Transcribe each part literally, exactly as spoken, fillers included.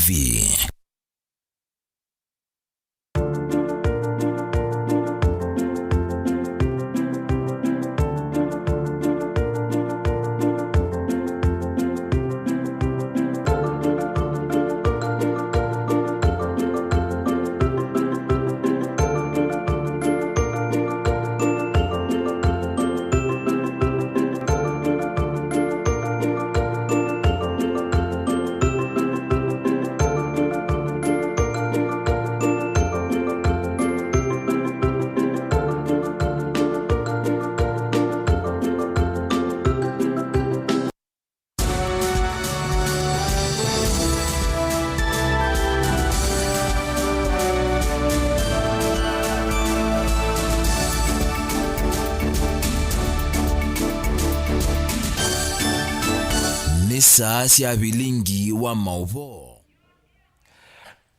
V. Nĩ saa sya vilingi wa maũvoo.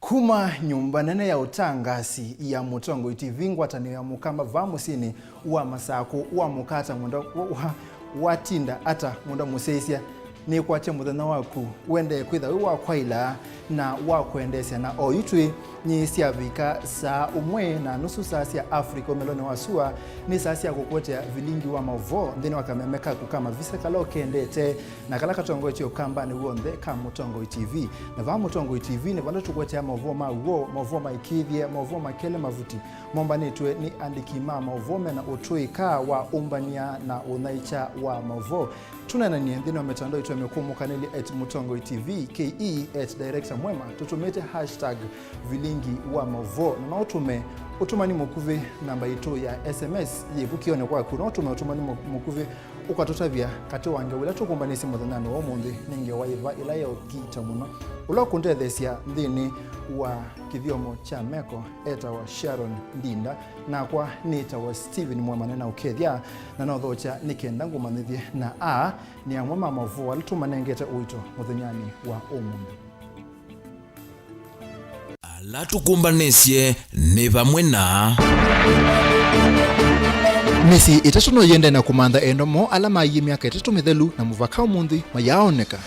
Kuma nyũmba nene ya ũtangasi ya Mũtongoi T V, ngwatanĩo ya Mũkamba vaa mũsyĩnĩ wa Masakũ, wa mũkata mũndũ wa, wa, watinda ata mũndũ mũsyaisya, nĩkwatya mũthenya waku wendee kwĩtha wĩ wa kwaĩla na wa kwendeesya, na oyu twĩ nyie syavika saa ũmwe na nusu saa sya Africa ũmĩlonĩ wa sua, nĩ saa sya kũkũetea vilingi wa maũvoo nthĩnĩ wa kameme kaku ka mavisa kala ũkendete. Na kala katongoetye ũkambanĩ w'onthe ka Mũtongoi T V. Na vaa Mũtongoi T V nĩ vala tũkũetea maũvoo ma w'o, maũvoo maĩkĩĩthye, maũvoo makele mavuti, mombanĩtw'e nĩ andĩki ma maũvoo mena ũtũĩka wa ũmbany'a na ũnyaĩĩkya wa maũvoo. Tũneenany'e nthĩnĩ wa mĩtandao itũ ya mĩkũmũkanĩlye at Mũtongoi T V, K E at Director Mwema, tũtũmĩte hashtag vilingi wa maũvoo. Na no ũtũme ũtũmani mũkuvĩ namba itũ ya S M S yĩ ĩvukĩonĩ kwaku. No ũtũme ũtũmani mũ-, mũkuvĩ ũkatũtavya katĩ wa ngewa ila tũkũmbanĩsye mũthenyanĩ wa ũmũnthĩ nĩ ngewa yĩva ĩla ya ũkiita mũno. Ũla ũkũndetheesya nthĩnĩ wa kĩthyomo kya meko etawa Sharon Ndinda, nakwa nĩtawa Stephen Mwemane na ũkethya, na nothokya nĩ kenda ngũmanyĩthye na aa nĩ amwe ma maũvoo ala tũmanengete ũito mũthenyanĩ wa ũmũnthĩ. Ala tũkũmbanĩsye nĩ vamwe na mĩsyĩ ĩtatũ no yĩendee na kũmantha endwa moo ala maaiie myaka ĩtatũ mĩthelu na mũvaka ũmũnthĩ mayaaoneka.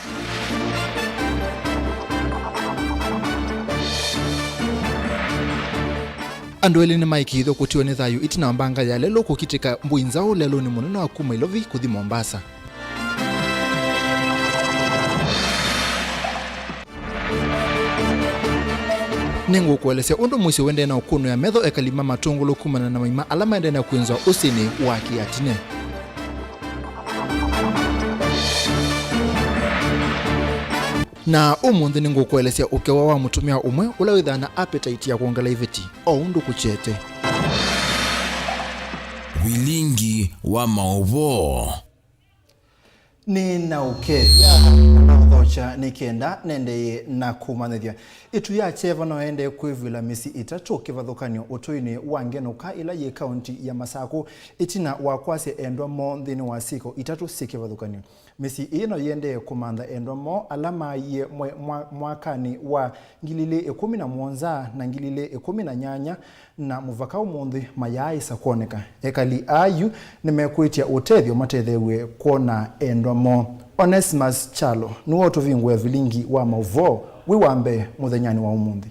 Andũ elĩ nĩmaĩkĩĩthw'a kũtiwa nĩ thayũ ĩtina wa mbanga ya lelũ kũkitĩka Mbũi Nzaũ lelũnĩ mũnene wa kuma Ilovi kũthi Mombasa. Nĩngũkũelesya ũndũ mũisyo ũendee na ũkũnũĩa metho ekali ma Matũngũlũ kumana na maima ala maendee na kwĩnzwa ũsĩnĩ wa Kĩatine. Na ũmũnthĩ nĩngũkũelesya ũkewa wa mũtumĩa ũmwe ũla wĩthaa na appetite ya kwongela iveti o ũndũ kũkyete. Vilingi wa maũvoo. Nĩ na ũkethya na ũthokya nĩ kenda nendee na kũmanyĩthya. Ĩtu ya kyeva no ĩendee kwĩvw'ĩla mĩsyĩ ĩtatũ kĩvathũkany'o ũtũinĩ wa Ngenũka ĩla yĩ kaunti ya Masakũ, ĩtina wa kwasya endwa moo nthĩnĩ wa syĩko itatũ syĩ kĩvathũkany'o. Mĩsyĩ ĩĩ no yĩendee kũmantha endwa moo ala maaie mwe-, mwa-, mwakanĩ wa ngili ilĩ ĩkũmi na mũonza na ngili ilĩ ĩkũmi na nyanya, na mũvaka ũmũnthĩ mayaaĩsa kwoneka. Ekali aa yu nĩmekwĩtya ũtethyo matetheew'e kwona endwa moo. Onesimus Kyalo nĩwe ũtũvingũĩa vilingi wa maũvoo wĩ wa mbee mũthenyanĩ wa ũmũnthĩ.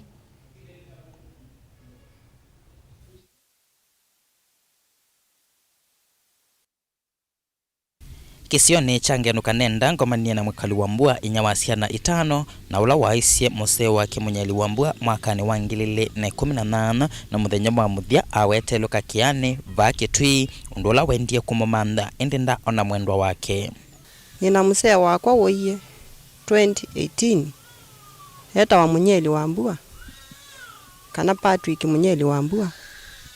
Kĩsionĩ kya Ngenũka nenda ngomanie na Mwĩkali Wambua, inya wa syana itano, na ũla waaisye mũseo wake Mũnyeli Wambua mwakanĩ wa ngili ilĩ na ĩkũmi na nyanya, na mũthenya wa mũthya awetelwe Kakĩanĩ vaa Kĩtwii, ũndũ ũla wendie kũmũmantha, ĩndĩ ndaaona mwendwa wake. Nĩ na mũseo wakwa waie twenty eighteen, etawa Mũnyeli Wambua, kana Patrick Mũnyeli Wambua.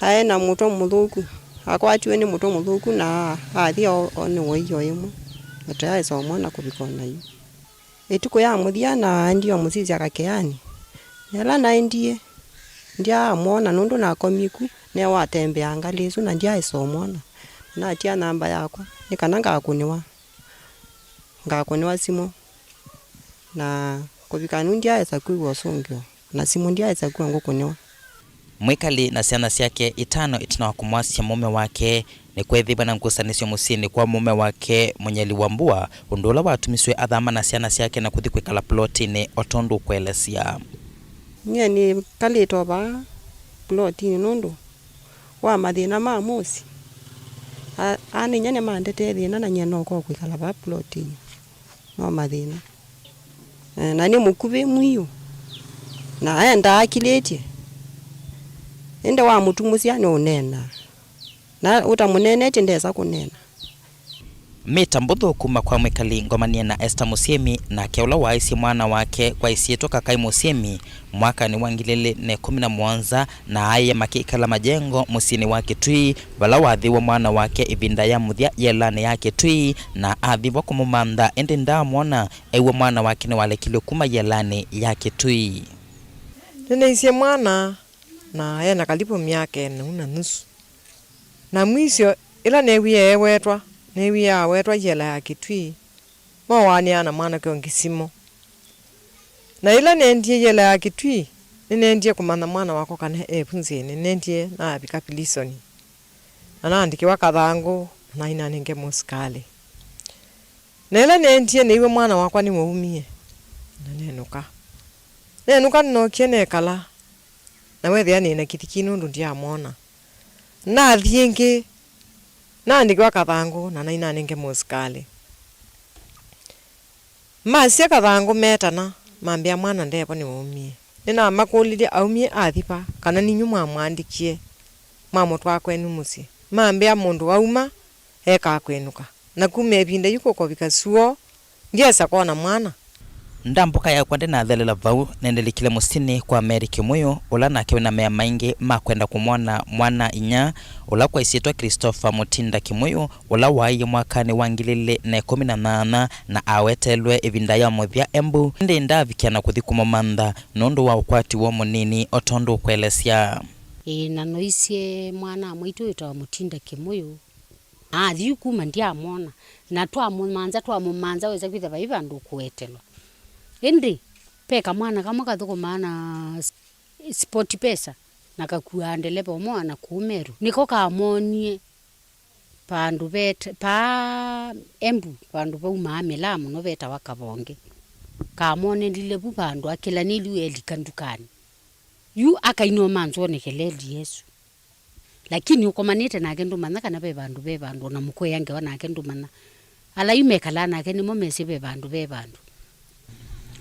Aĩ na mũtwe mũthũku, akwatiwe nĩ mũtwe mũthũku na athi o, o nĩ waie o ĩmwe, na tũyaaĩsa ũmwona kũvika o na yu. Ĩtukũ ya mũthya naendie ũmũsisya Kakĩanĩ. Yĩla naendie, ndyaamwona nũndũ nakomie ku, newa atembeaa ngalĩ ĩsu na ndyaaĩsa ũmwona. Natia namba yakwa nĩ kana ngakũnĩwa. Ngakũnĩwa simũ, na kũvika yu ndyaaĩsa kwĩw'a ũsũngĩo, na simũ ndyaaĩsa kwĩw'a ngũkũnĩwa. Mwĩkali na syana syake itano ĩtina wa kũmwasya mũũme wake Nĩkweethĩwa na ngusanĩsyo mũsyĩnĩ kwa mũũme wake, Mũnyeli Wambua, ũndũ ũla watumisye athama na syana syake na kũthi kwĩkala plotinĩ, o tondũ ũkũelesya. Nyie nĩkalĩte o vaa plotinĩ nũndũ wa mathĩna ma mũsyĩ. A-, aa nĩ nyie nĩmandetee thĩna na nyie noka o kwĩkala vaa plotinĩ. No mathĩna. Eh, na nĩ mũkuvĩ mwiũ. Na endaa akilĩtye. Ĩndĩ wamũtumũsya nĩũneenaa. Na ũtamũneenetye ndesa kũneena. Mĩta mbũthũ kuma kwa mwĩkali ngomanie na Esther Mũsyĩmi, nake ũla waaisye mwana wake kwa ĩsyĩtwa Kakai Mũsyĩmi mwakanĩ wa ngili ilĩ na ĩkũmi na mũonza, na aĩe makĩkala majengo mũsyĩnĩ wa Kĩtui, vala wathĩiwe mwana wake ĩvinda ya mũthya yĩelanĩ ya Kĩtui, na athĩwa kũmũmantha, ĩndĩ ndaamwona, ew'a mwana wake nĩwalekilwe kuma yĩelanĩ ya Kĩtui. Nĩnaisye mwana, na ena kalivu myaka ĩna na nusu. Na mwisyo, ĩla neewie eewetwa, neewie awetwa yĩela ya Kĩtui, mooanĩaa na mwanake ũngĩ Simo. Na ĩla neendie yĩela ya Kĩtui, nĩneendie kũmanya mwana wakwa kana e vu nzĩanĩ, nĩneendie naavika pilisoni. Na naandĩkĩwa kathangũ, na naĩ nanenge mũsikalĩ. Na ĩla neendie, neew'a mwana wakwa nĩwaumie, na nenũka. Nenũka, nĩnookie nekala, na weethĩa nĩ na kĩthiki nũndũ ndyamwona. Nathi ĩngĩ, naandĩkĩwa kathangũ, na naĩ nanenge mũsikalĩ. Masya kathangũ metana, mambĩa mwana ndevo nĩwaumie. Nĩnamakũlilye aumie athi va, kana ninyu mwamwandĩkie, mwamũtwaa kwenyu mũsyĩ. Mambĩa mũndũ wauma, ekaa kwĩnũka. Na kuma ĩvinda yu kũkovika suo, ndyesa kwona mwana. Ndambũka yakwa ndĩnathelela vau, nĩnĩlikile mũsyĩnĩ kwa Mary Kĩmũyũ, ũla nake wĩna mea maingĩ ma kwenda kũmwona mwana-a-inyia, ũla kwa ĩsyĩtwa Christopher Mũtinda Kĩmũyũ, ũla waaie mwakanĩ wa ngili ilĩ na ĩkũmi na nyanya na awetelwe ĩvinda ya mũthya Embu, ĩndĩ ndaavikĩa na kũthi kũmũmantha nũndũ wa ũkwati woo mũnini, o tondũ ũkũelesya. Ĩĩ, na noisye mwana-a-mwaitũ wĩtawa Mũtinda Kĩmũyũ. Athi yu kuma ndyamwona, na twamũmanza, twamũmanza, wesa kwĩthĩa vai vandũ ũkũetelwa. Ĩndĩ, ve kamwana kamwe kathũkũmaa na s-, Sport Pesa, na kakuaa ndeleva ũmwe wa na kũu Meru. Nĩko kamwonie vandũ vet-, paa Embu, vandũ vaumaa mĩlaa mũno vetawa Kavonge. Kamwonelile vu vandũ akĩlanĩlyu elika ndukanĩ. Yu akainoma nzwonekele eli Yesũ. Lakini ũkomanĩte nake ndũmanya kana ve vandũ ve vandũ, ona mũkũea ngewa nake ndũmanya. Ala yu mekalaa nake nĩmo mesĩ ve vandũ ve vandũ.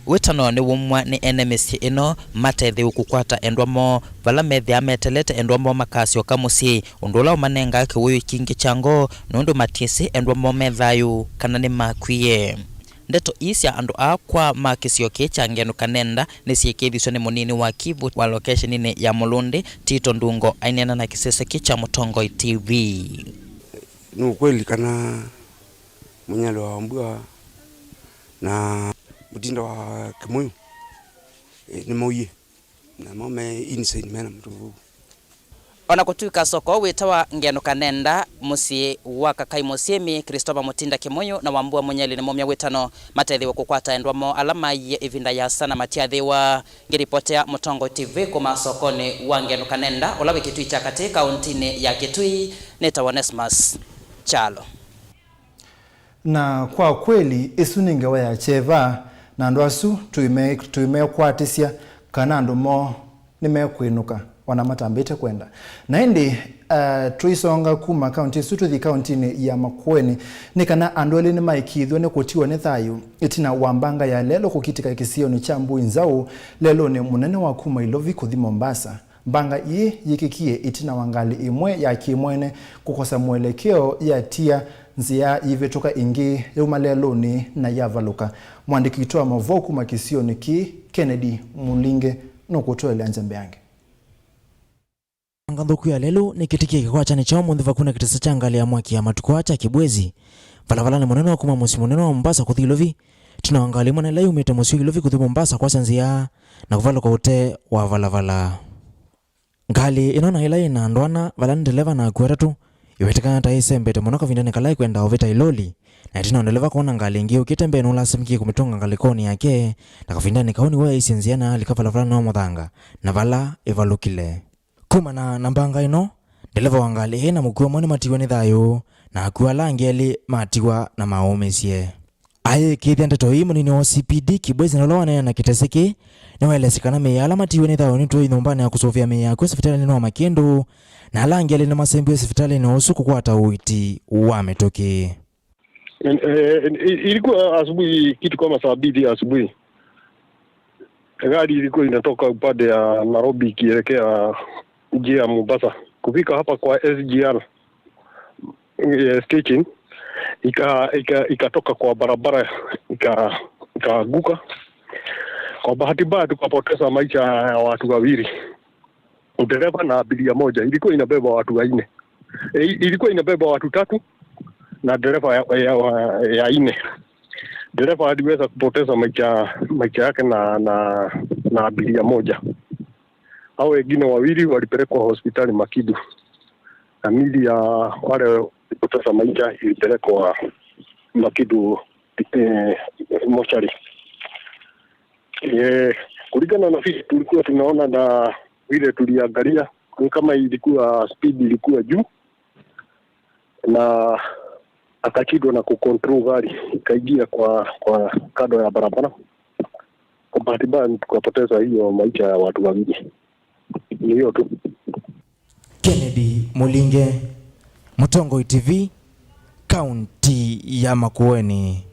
Wĩtano nĩwumw'a nĩ ene mĩsyĩ ĩno matethewe kũkwata endwa moo vala methĩaa metelete endwa moo makasyoka mũsyĩ, ũndũ ũla ũmanengaa kĩwĩũ kingĩ kya ngoo nũndũ matyĩsĩ endwa moo me thayũ kana nĩmakwie. Ndeto ii sya andũ aa kwa ma kĩsio kĩĩ kya Ngendo Kanenda nĩsyĩkĩĩthisye nĩ mũnini wa Kivu wa lokesheninĩ ya Mũlũndĩ, Tito Ndungo, aineena na kĩsese kĩĩ kya Mũtongoi T V. Nĩ ũkweli kana Mũnyali wa Mbua na Mũtinda wa Kĩmũyũ, eh, nĩmauie. Namo me insane, mena mũtuvu. O na kũtw'ĩka soko wĩtawa Ngendo Kanenda, mũsyĩ wa Kakai Mũsyĩmi, Christopher Mũtinda Kĩmũyũ na Wambua Mũnyeli nĩmaumya wĩtano matethewe kũkwata endwa moo ala maiie ĩvinda yasa na matyathĩwa. Ngĩripotea Mũtongoi T V kuma sokonĩ wa Ngendo Kanenda, ũla wĩ Kĩtui kya Katĩ, kaũntinĩ ya Kĩtui, nĩtawa Onesmus Kyalo. Na kwa kweli, ĩsu nĩ ngewa ya kyeva, na andũ asu tũime-, tũimekwatĩsya kana andũ moo nĩmekwĩnũka, o na matambĩte kwenda. Na ĩndĩ, eh, tũisonga kuma kaũntĩ ĩsu tũthi kaũntĩnĩ ya Makueni, nĩ kana andũ elĩ nĩmaĩkĩĩthw'e nĩ kũtiwa nĩ thayũ ĩtina wa mbanga ya lelũ kũkitĩka kĩsionĩ kya Mbui Nzaũ, lelũnĩ mũnene wa kuma Ilovi kũthi Mombasa. Mbanga ii yĩkĩkie ĩtina wa ngalĩ ĩmwe ya kĩmwene kũkosa mũelekeo, yatia nzĩa yĩvĩtũka ĩngĩ yauma lelũnĩ na yavalũka. Mũandĩki witũ wa maũvoo kuma kĩsionĩ kĩĩ, Kennedy Mũlinge, nũkũtũelea nzĩa mbeange. Mbanga nthũku ya lelũ nĩkĩtĩkie kĩkwatyanĩ kya ũmũnthĩ vakuvĩ na kĩtasa kya ngalĩ ya mwaki ya matukũ aa kya Kibwezi, valavalani mũnene wa kuma mũsyĩ mũnene wa Mombasa kũthi Ilovi, ĩtina wa ngalĩ ĩmwe na ĩla yumĩte mũsyĩ wa Ilovi kũthi Mombasa kwasya nzĩa na kũvalũka ũtee wa valavala. Ngalĩ ĩno na ĩla yĩ na andũ ana, vala nĩ ndeleva na akw'ũ atatũ, ĩwetĩkana ta ĩsembete mũno kavindanĩ kala ĩkwenda ũvĩta ĩloli, na ĩtina wa ndeleva kwona ngalĩ ĩngĩ yũkĩte mbee, nũlasimĩkie kũmĩtũnga ngalĩkonĩ yake, na kavindanĩ kau nĩw'o yaisye nzĩa na alika valavalanĩ wa mũthanga, na vala ĩvalũkile. Kumana na mbanga ĩno, Ndeleva wa ngalĩ ĩĩ na mũkw'ũ amwe nĩmatiwe nĩ thayũ, na akw'ũ ala angĩ elĩ matiwa na maũmĩsye. Ayĩkĩĩthya ndeto ii, mũnini wa O C P D Kibwezi, na ũla waneena na kĩtese kĩĩ, nĩwaelesye kana mĩĩ ya ala matiwe nĩ thayũ nĩtw'ĩĩi nyũmbanĩ ya kũsũvĩa mĩĩ ya akw'ũ sivitalĩnĩ wa Makĩndũ, na ala angĩ elĩ nĩmasembiwe sivitalĩnĩ ũsu kũkwata ũiiti wa mĩtũkĩ. Eh, eh, ilikuwa asubuhi kitu kama saa mbili asubuhi. Gari ilikuwa inatoka upande ya Nairobi ikielekea njia ya Mombasa. Kufika hapa kwa S G R, eh, station, ika-, ika-, ikatoka kwa barabara, ika-, ikaanguka. Kwa bahati mbaya tukapoteza maisha ya watu wawili. Dereva na abiria moja, ilikuwa inabeba watu wanne. E, ilikuwa inabeba watu tatu na dereva ya, ya, ya nne. Dereva aliweza kupoteza maisha, maisha yake na, na, na abiria moja. Hao wengine wawili walipelekwa hospitali Makidu, na mili ya wale walipoteza maisha ilipelekwa Makidu, eh, mochari. Eh, kulingana na vile tulikuwa tunaona na vile tuliangalia, ni kama ilikuwa speed ilikuwa juu, na akashindwa na kucontrol gari, ikaingia kwa, kwa kando ya barabara. Kwa bahati mbaya tukapoteza hiyo maisha ya watu wawili. Ni hiyo tu. Kennedy Mulinge, Mũtongoi T V, kaunti ya Makueni.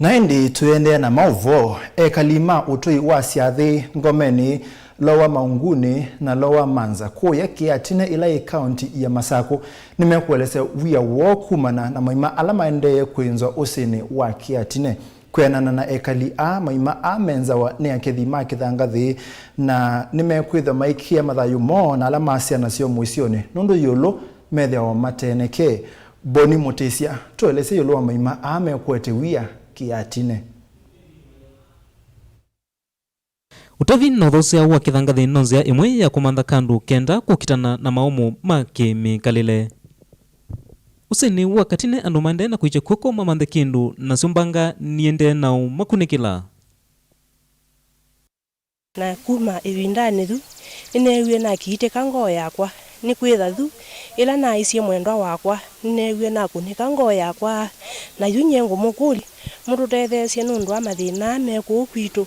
Na ĩndĩ tũiendeea na maũvoo, ekali ma ũtũi wa syathĩ Ngomenĩ, Lower Maungunĩ na Lower Manza kũũya Kĩatine ĩla yĩ kaunti ya Masakũ nĩmekũelesya wia woo kumana na maima ala maendee kwĩnzwa ũsĩnĩ wa Kĩatine. Kwĩanana na ekali aa, maima aa menzawa nĩ akĩthi ma kĩthangathĩ, na nĩmekwĩthwa maikĩa mathayũ moo na ala ma syana syoo mũisyonĩ, nũndũ ĩũlũ methĩawa mateenekee. Boni Mũtĩsya, tũelesye ĩũlũ wa maima aa mekũete wia Kĩatine. Ũtavi na ũthoosya wa kĩthangathĩ no nzĩa ĩmwe ya kũmantha kandũ kenda kũkitana na maũmũ ma kĩmĩkalĩle. Ũsĩnĩ wa Katine andũ maendee na kũikya kw'oko mamanthe kĩndũ, nasyo mbanga niendee nao makunĩkĩla. Na kuma ĩvindanĩ yu, nĩneewie nakiitĩka ngoo yakwa, nĩkwĩtha yu, ĩla naaisye mwendwa wakwa, nĩneewie nakũnĩka ngoo yakwa. Na yu nyie ngũmũkũlya, mũtũtetheesye nũndũ wa mathĩna aa me kũũ kwitũ.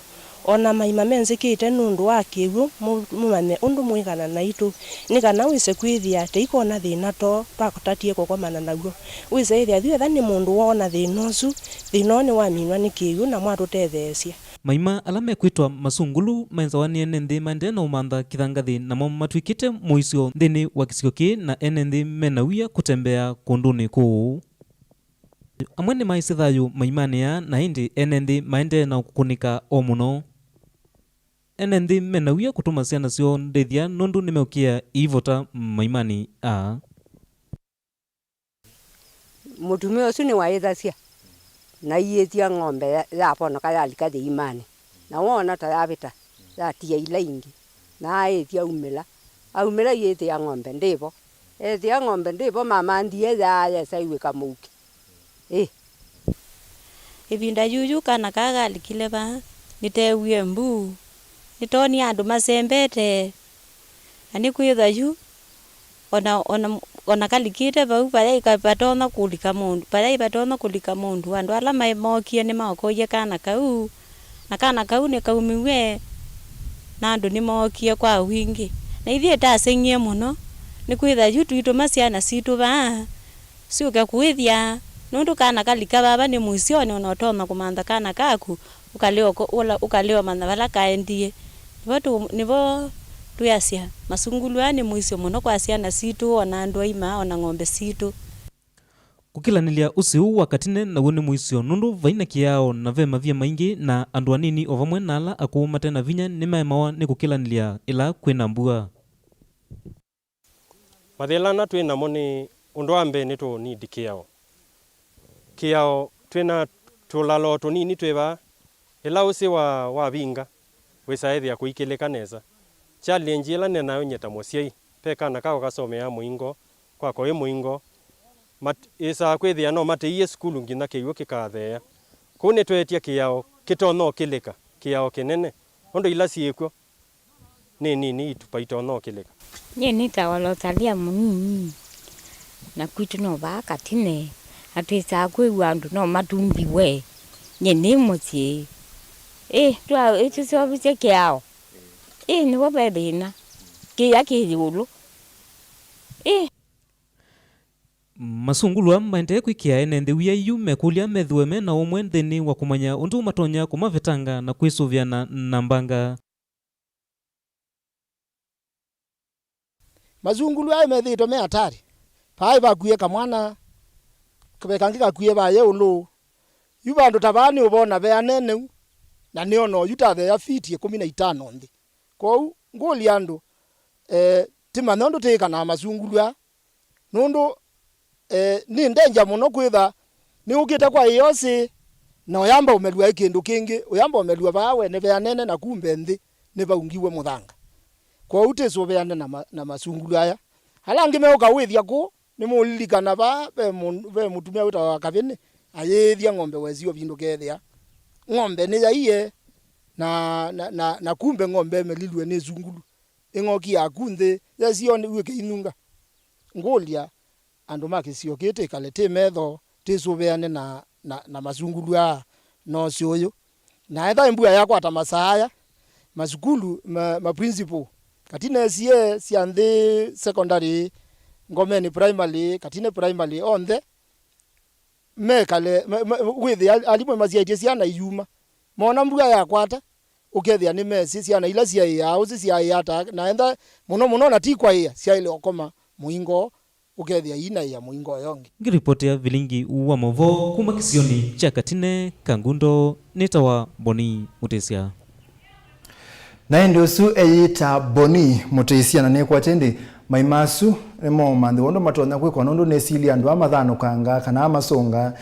O na maima menzĩkĩte nũndũ wa kĩw'ũ, mũ-, mũmanye ũndũ mwĩkana naitũ, nĩ kana wĩse kwĩthĩa tũikona thĩna too twatatie kũkomana naw'o. Wĩse ĩthĩa yu etha nĩ mũndũ woona thĩna ũsu, thĩna ũũ nĩwaminwa nĩ kĩw'ũ na mwatũtetheesya. Maima ala mekwĩtwa masungulu menzawa nĩ ene nthĩ maendee na ũmantha kĩthangathĩ, namo matw'ĩkĩte mũisyo nthĩnĩ wa kĩsio kĩĩ, na ene nthĩ mena wia kũtembea kũndũnĩ kũũ. Amwe nĩmaisye thayũ maimanĩ aa, na ĩndĩ ene nthĩ maendee na kũkũnĩka o mũno. Ene nthĩ mena wia kũtũma syana syoo ndĩthya nũndũ nĩmeũkĩa iivota maimanĩ aa. Mũtumĩa ũsu nĩwaĩthasya, na aiĩthya ng'ombe ya-, yaponoka yalika yĩimanĩ, na woona ta yavĩta, yatia ila ingĩ, na aĩthya aumĩla. Aumĩla aiĩthĩa ng'ombe ndĩvo. Ethĩa ng'ombe ndĩvo, mamanthie yaa yesa ĩw'ĩka mũukĩ. Ĩ. Ĩvinda yuyu kana kaa kalikile vaa, nĩteewie mbuu. Nĩtoonie andũ masembete. Na nĩkwĩthwa yu, ona, ona, ona kalikĩte vau, vayaĩ ka-, vatonya kũlika mũndũ, vayaĩ vatonya kũlika mũndũ. Andũ ala maĩ-, mookie nĩmaokoie kana kau, na kana kau nĩkaumĩw'e, na andũ nĩmookie kwa wingĩ. Na ithyĩ taseng'ie mũno, nĩkwĩthwa yu tũitũma syana sitũ vaa, syũke kũĩthya, nũndũ kana kalika vava nĩ mũisyonĩ, ona ũtonya kũmantha kana kaku, ũkalea ũko-, ũla-, ũkalea ũmanya vala kaendie. Nĩvo tũ-, nĩvo twĩasya, masungulu aa nĩ mũisyo mũno kwa syana sitũ, o na andũ aima, o na ng'ombe sitũ. Kũkĩlanĩlya ũsĩ ũũ wa katine naw'o nĩ mũisyo, nũndũ vai na kĩao na ve mavia maingĩ, na andũ anini o vamwe na ala akũũ mate na vinya nĩmaemawa nĩ kũkĩlanĩlya ĩla kwĩ na mbua. Mathĩna ala twĩ namo nĩ, ũndũ wa mbee nĩtũ need kĩao. Kĩao twĩ na tũlalo tũnini twĩ vaa, ĩla ũsĩ wa, wavinga, wĩsaa ĩthĩa kũikĩlĩka nesa. Challenge ĩla nĩ nayo nyie ta mũsyai, ve kana kakwa kasomeaa mũingo, kwakwa wĩ mũingo, mat-, ĩsaa kwĩthĩa no mateiye sukulu nginya kĩw'ũ kĩkatheea. Kwoou nĩtweetya kĩao kĩtonya ũkĩlĩka, kĩao kĩnene, ũndũ ila syĩkw'o Nĩ nini itupa itonya ũkĩlĩka. Nyie nĩtawa Lotalia mũnini, na kwitũ no vaa Katine, na twĩsaa kwĩw'a andũ no matumbiwe. Nyie nĩ mũsyĩ. Ĩ, twa, ĩtũseũvĩsye kĩao. Ĩ, nĩvo ve thĩna. Kĩya kĩ ĩũlũ. Ĩ. Masungulwa maendee kwĩkĩa ene nthĩ wia yu mekũlya methĩwe me na ũmwe nthĩnĩ wa kũmanya ũndũ matonya kũmavetanga na kwĩsũvĩana na mbanga. Masungulwa aĩ methĩĩtwe me atari. Vaaĩ vakwie kamwana, ve kangĩ kakwie vaa ĩũlũ. Yu vandũ ta vaa nĩũvona veanene u, na nĩona oyu tatheea fiti ĩkũmi na itano nthĩ. Kwoou ngũlya andũ, eh, tĩmanya ũndũ tĩĩkanaa masungulwa aa, nũndũ, eh, nĩ danger mũno kwĩtha nĩũkĩte kwa ĩosĩ na ũyamba ũmelw'a ĩ kĩndũ kĩngĩ, ũyamba ũmelw'a vaa wene veanene na kumbe nthĩ nĩvaungiwe mũthanga. Kwoou tĩsũvĩane na, ma, na masungulwa aya. Ala angĩ meũka wĩthya kũũ, nĩmũũlilikana vaa ve, mũ, ve mũtumĩa wĩtawa Kavĩnĩ ayĩĩthya ng'ombe wesĩ ũvindũka ethĩa ng'ombe nĩyaie na, na, na, na kumbe ng'ombe ĩmelilw'e nĩ sungulu. Ĩng'oki yaku nthĩ yesĩ yĩw'ĩke inunga. Ngũlya andũ ma kĩsio kĩĩ tĩkale twĩ metho, twĩsũvĩane na, na, na masungulu aa na ũsĩ ũyũ. Na ethĩwa mbua yakwata masaa aya, masukulu, ma, ma principal, Katine S A sya nthĩ secondary, Ngomeni primary, Katine primary, onthe mekale, me, me, wĩthĩa alimũ masyaĩtye syana iyuma. Mona mbua yakwata, ũkethĩa nĩmesĩ syana ila syaĩaa ũsĩ syaĩa ata, na enda mũno mũno na ti kwaĩa, syaĩle ũkoma mũingo ũkethĩa iinaĩa mũingo ũyonge. Ngĩripotea vilingi wa maũvoo kuma kĩsionĩ kya Katine, Kangundo, nĩtawa Boni Mũtĩsya. Na ĩndĩ ũsu eyĩta Boni Mũtĩsya, na nĩkwatĩ ĩndĩ maima asu nĩmo ũmanthĩwa ũndũ matonya kwĩkwa, nũndũ nĩsilye andũ aa mathanũkangaa kana aa masũngaa,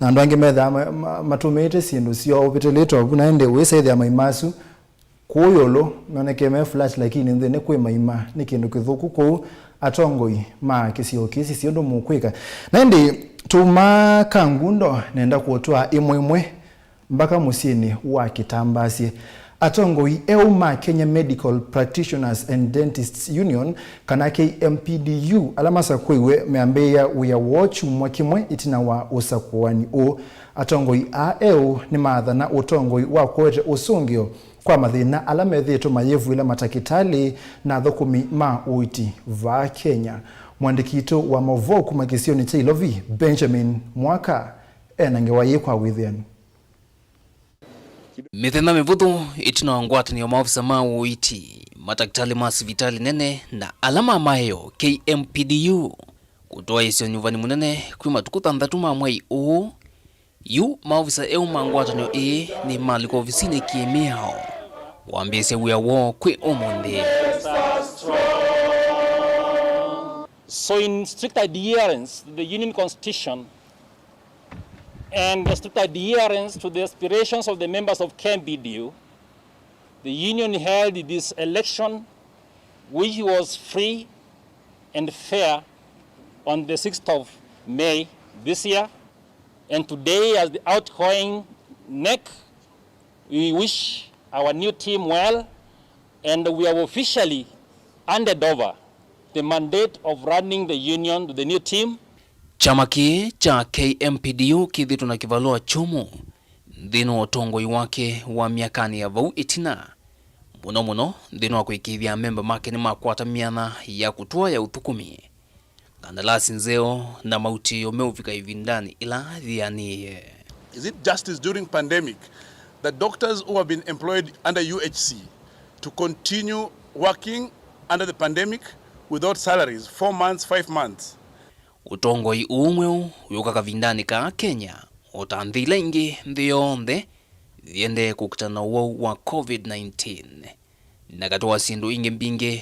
na andũ angĩ methaa ma- ma- matũmĩĩte syĩndũ syoo ũvĩtĩlĩte ovu. Na ĩndĩ wĩsa ĩthĩa maima asu kũu ĩũlũ nonekee me flat, lakini nthĩnĩ kwĩ maima. Nĩ kĩndũ kĩthũku kũu. Atongoi ma kĩsio kĩĩ, sisye ũndũ mũkwĩka. Na ĩndĩ tũuma Kangundo, nenda kũtwaa ĩmwe ĩmwe mbaka mũsyĩnĩ wa Kĩtambasye. Atongoi eũ ma Kenya Medical Practitioners and Dentists Union, kana K M P D U, ala masakũiwe meambĩĩa wĩa woo kyumwa kĩmwe ĩtina wa ũsakũani ũũ. Atongoi aa eũ nĩmaathana ũtongoi wa kũete ũsũngĩo kwa mathĩna ala methĩĩtwe mayĩvw'ĩla matakĩtalĩ na athũkũmi ma ũiiti vaa Kenya. Mũandĩki witũ wa maũvoo kuma kĩsionĩ kya Ilovi, Benjamin Mwaka, e na ngewa yĩĩ kwa wĩthĩanu. Mĩthenya mĩvũthũ ĩtina wa ngwatanĩo, maovisa ma ũiiti, matakĩtalĩ ma sivitalĩ nene, na ala ma maeo, K M P D U, kũtwaĩĩsya ũnyuvani mũnene kwĩ matukũ thanthatũ ma mwei ũũ. Yu maovisa eũ ma ngwatanĩo ĩĩ nĩmalika ovisinĩ kĩ-mĩao kwambĩĩsya wĩa woo kwĩ ũmũnthĩ. So in strict adherence to the Union Constitution, and the strict adherence to the aspirations of the members of K M P D U, the Union held this election, which was free and fair, on the sixth of May this year. And today, as the outgoing NEC, we wish our new team well, and we have officially handed over the mandate of running the union to the new team. Kyama kĩĩ kya K M P D U kĩthĩtwe na kĩvalũa kyũmũ nthĩnĩ wa ũtongoi wake wa myakanĩ ya vau ĩtina, mũno mũno nthĩnĩ wa kũĩkĩĩthya amemba make nĩmakwata myanya ya kũtwaĩa ũthũkũmi, kandalasi nzeo, na mautĩĩo meũvika ĩvindanĩ ĩla yĩanĩĩe. Is it justice during pandemic that doctors who have been employed under U H C to continue working under the pandemic without salaries, four months, five months? Ũtongoi ũũ mweũ wĩũka kavindanĩ kaa Kenya, o ta nthĩ ila ingĩ nthĩ yonthe, yĩendee kũkitana na ũwau wa COVID nineteen. Na katĩ wa syĩndũ ingĩ mbingĩ,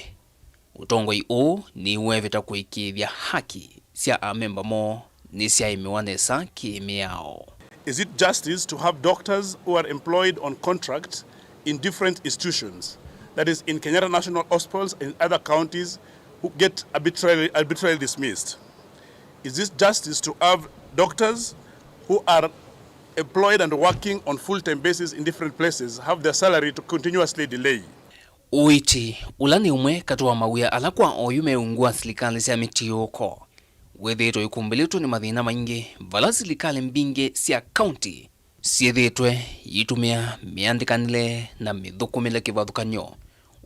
ũtongoi ũũ nĩwevĩta kũĩkĩĩthya haki sya amemba moo nĩsyaĩmĩwa nesa kĩ-mĩao. Is it justice to have doctors who are employed on contract in different institutions, that is, in Kenyatta National Hospitals and other counties, who get arbitrarily, arbitrarily dismissed? Is this justice to have doctors who are employed and working on full-time basis in different places have their salary to continuously delay? Ũiiti ũla nĩ ũmwe katĩ wa mawĩa ala kwa oyu me ungu wa silikalĩ sya mĩtiũũko wĩthĩĩtwe ĩkumbĩlĩtwe nĩ mathĩna maingĩ, vala silikalĩ mbingĩ sya kaunti syĩthĩĩtwe iitũmĩa mĩandĩkanĩle na mĩthũkũmĩle kĩvathũkany'o,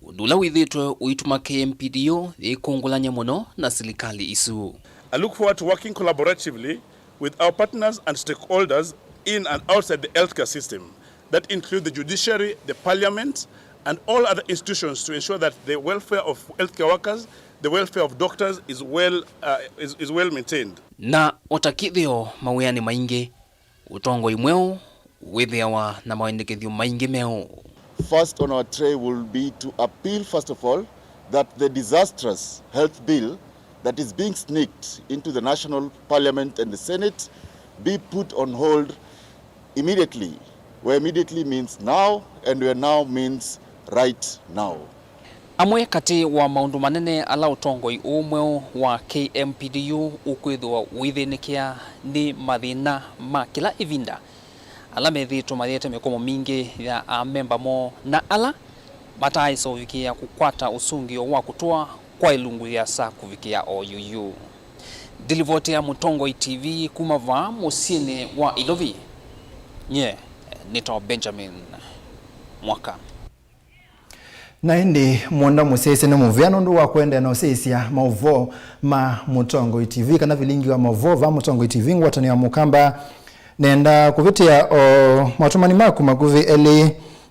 ũndũ ũla wĩthĩĩtwe ũituma K M P D U yĩkũngũlany'a mũno na silikalĩ isu. I look forward to working collaboratively with our partners and stakeholders in and outside the healthcare system. That include the judiciary, the parliament, and all other institutions to ensure that the welfare of healthcare workers, the welfare of doctors is well, uh, is, is well maintained. Na o ta kĩthĩo mawĩanĩ maingĩ, ũtongoi mweũ wĩthĩawa na mawendekethyo maingĩ meũ. First on our tray will be to appeal, first of all, that the disastrous health bill that is being sneaked into the National Parliament and the Senate be put on hold immediately, where immediately means now, and where now means right now. Amwe katĩ wa maũndũ manene ala ũtongoi ũũ mweũ wa K M P D U ũkwĩthĩwa ũithĩnĩkĩa nĩ mathĩna ma kĩla ĩvinda ala methĩĩtwe mayĩete mĩkomo mingĩ ya amemba moo na ala mataaĩsa ũvikĩĩa kũkwata ũsũngĩo wa kũtũa kwa ĩlungu yĩasa kũvikĩa o yuyu. Ndilivoti ya Mũtongoi T V kuma vaa mũsyĩnĩ wa Ilovi, nyie nĩtawa Benjamin Mwaka. Na ĩndĩ mwenda mũsyaĩĩsya nĩ mũvea nũndũ wa kũendeea na ũsyaĩĩsya maũvoo ma Mũtongoi T V, kana vilingi wa maũvoo va Mũtongoi T V, ngwatanĩo ya Mũkamba. Nenda kũvĩtĩa o matũmani maku makuvĩ elĩ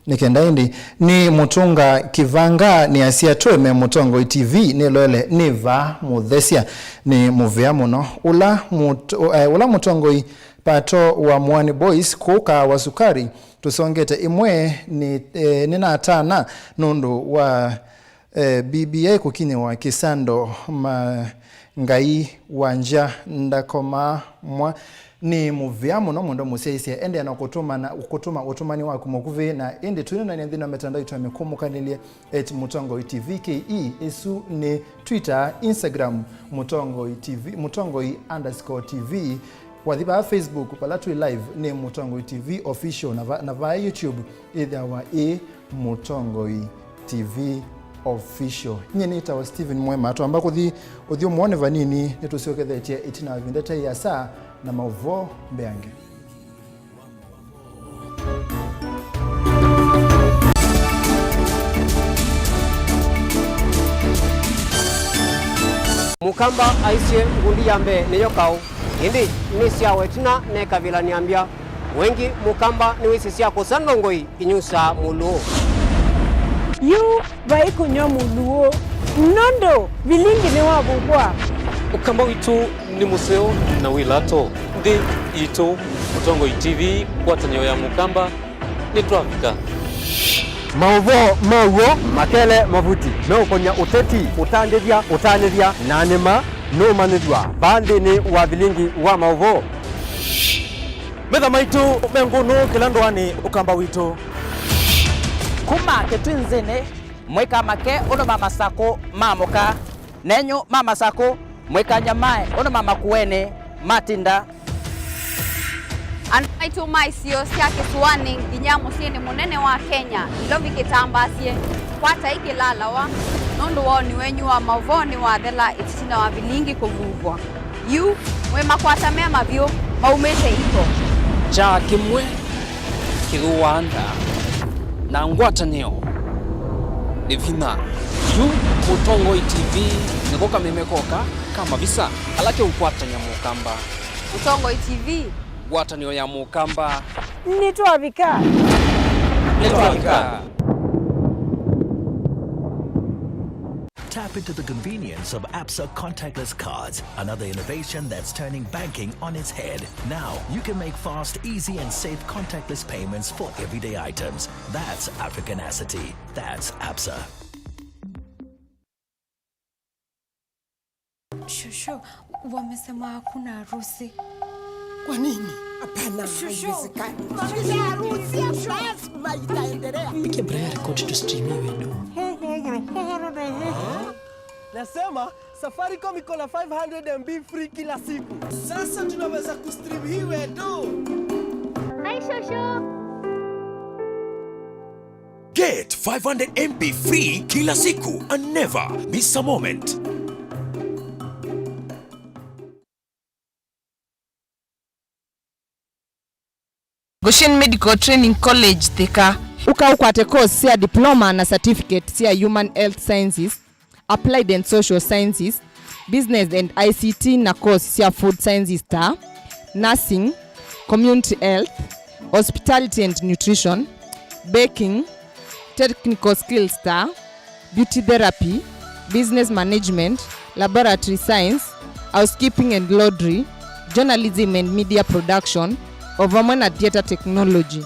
nĩ kenda ĩndĩ. Nĩ Mũtũnga Kĩvanga nĩasya, tũeme Mũtongoi T V, nĩloele nĩ vaa mũthesya. Nĩ mũvea mũno. Ũla mũt-, eh, ũla Mũtongoi Pato wa Mwani Boys kũũ Kahawa Sukari, tũsongete ĩmwe nĩ, eh, nĩnatana nũndũ wa, eh, B B I kũkinyĩwa kĩsando ma Ngai wa ngya ndakomaa mwa. Nĩ mũvea mũno mũndũ mũsyaĩĩsya. Endeea na kũtũma na, kũtũma ũtũmani waku mũkuvĩ, na ĩndĩ twĩnanany'a nthĩnĩ wa mĩtandao itũ ya mĩkũmũkanĩlye at Mũtongoi T V K E. Ĩsu nĩ Twitter, Instagram, Mũtongoi T V, Mũtongoi underscore T V. Wathi vaa Facebook, vala twĩ live, nĩ Mũtongoi T V Official, na va-, na vaa YouTube, ĩthĩawa ĩ Mũtongoi T V Official. Nyie nĩtawa Stephen Mwema. Twamba kũthi ũthyũmũonĩ vanini, nĩtũsyokethetye ĩtina wa ĩvinda ta ĩasa na maũvoo mbeange. Mũkamba aisye, ngundi ya mbee nĩyo kaũ, ĩndĩ nĩsyawa ĩtina nekavĩlanĩa mbya. Wengĩ Mũkamba nĩwĩsĩ sya kũsa ndongoi inyusaa mũlũũ. Yu vai kũnyw'a mũlũũ, nũndũ vilingi nĩwavukwa. Ũkamba witũ nĩ mũseo na wĩ lato. Nthĩ itũ, Mũtongoi T V, ngwatanĩo ya Mũkamba, nĩtwavika. Maũvoo ma w'o makele mavuti meũkony'a ũteti, ũtandĩthya, ũtanĩthya, na nĩma nũũmanyĩthw'a vaa nthĩnĩ wa vilingi wa maũvoo. Metha maitũ me ngũnũ kĩla ndũanĩ Ũkamba witũ. Kuma Kĩtwinzĩnĩ, mwĩka make ũndũ ma Masakũ maamũka. Nenyu ma Masakũ, mwĩkany'a mae ũndũ ma Makueni matinda. Andũ maitũ ma isio sya kĩsũanĩ nginya mũsyĩnĩ mũnene wa Kenya, Ilovi kĩtambaasye, kwatai kĩlalawa, nũndũ woni wenyu wa maũvoo nĩwathela ĩtina wa vilingi kũvuvwa. Yu, mwĩ makwata mema vyũ, maumĩte iko. Kyaa kĩmwe kĩthũaa nda, na ngwatanĩo nĩ vinya. Yu Mũtongoi T V nĩko kameme koka ka mavisa ala keũkwatany'a Mũkamba. Mũtongoi T V. Ngwatanĩo ya Mũkamba. Nĩtwavika. Nĩtwavika. Tap into the convenience of ABSA contactless cards, another innovation that's turning banking on its head. Now, you can make fast, easy, and safe contactless payments for everyday items. That's Africanacity. That's ABSA. Shosho, wamesema hakuna harusi. Kwa nini? Hapana, haiwezekani. Shosho. Shosho, harusi lazima itaendelea. Piga Brian record to stream hiyo ndio. Nasema Safaricom iko na five hundred M B free kila siku. Sasa tunaweza kustream hii wedo. Hi, Shosho. Get five hundred M B free kila siku and never miss a moment. Goshen Medical Training College, Thika. Ũka ũkwate course sya diploma na certificate sya Human Health Sciences, Applied and Social Sciences, Business and I C T na course sya Food Sciences ta Nursing, Community Health, Hospitality and Nutrition, Baking, Technical Skills ta Beauty Therapy, Business Management, Laboratory Science, Housekeeping and Laundry, Journalism and Media Production, o vamwe na Theatre Technology.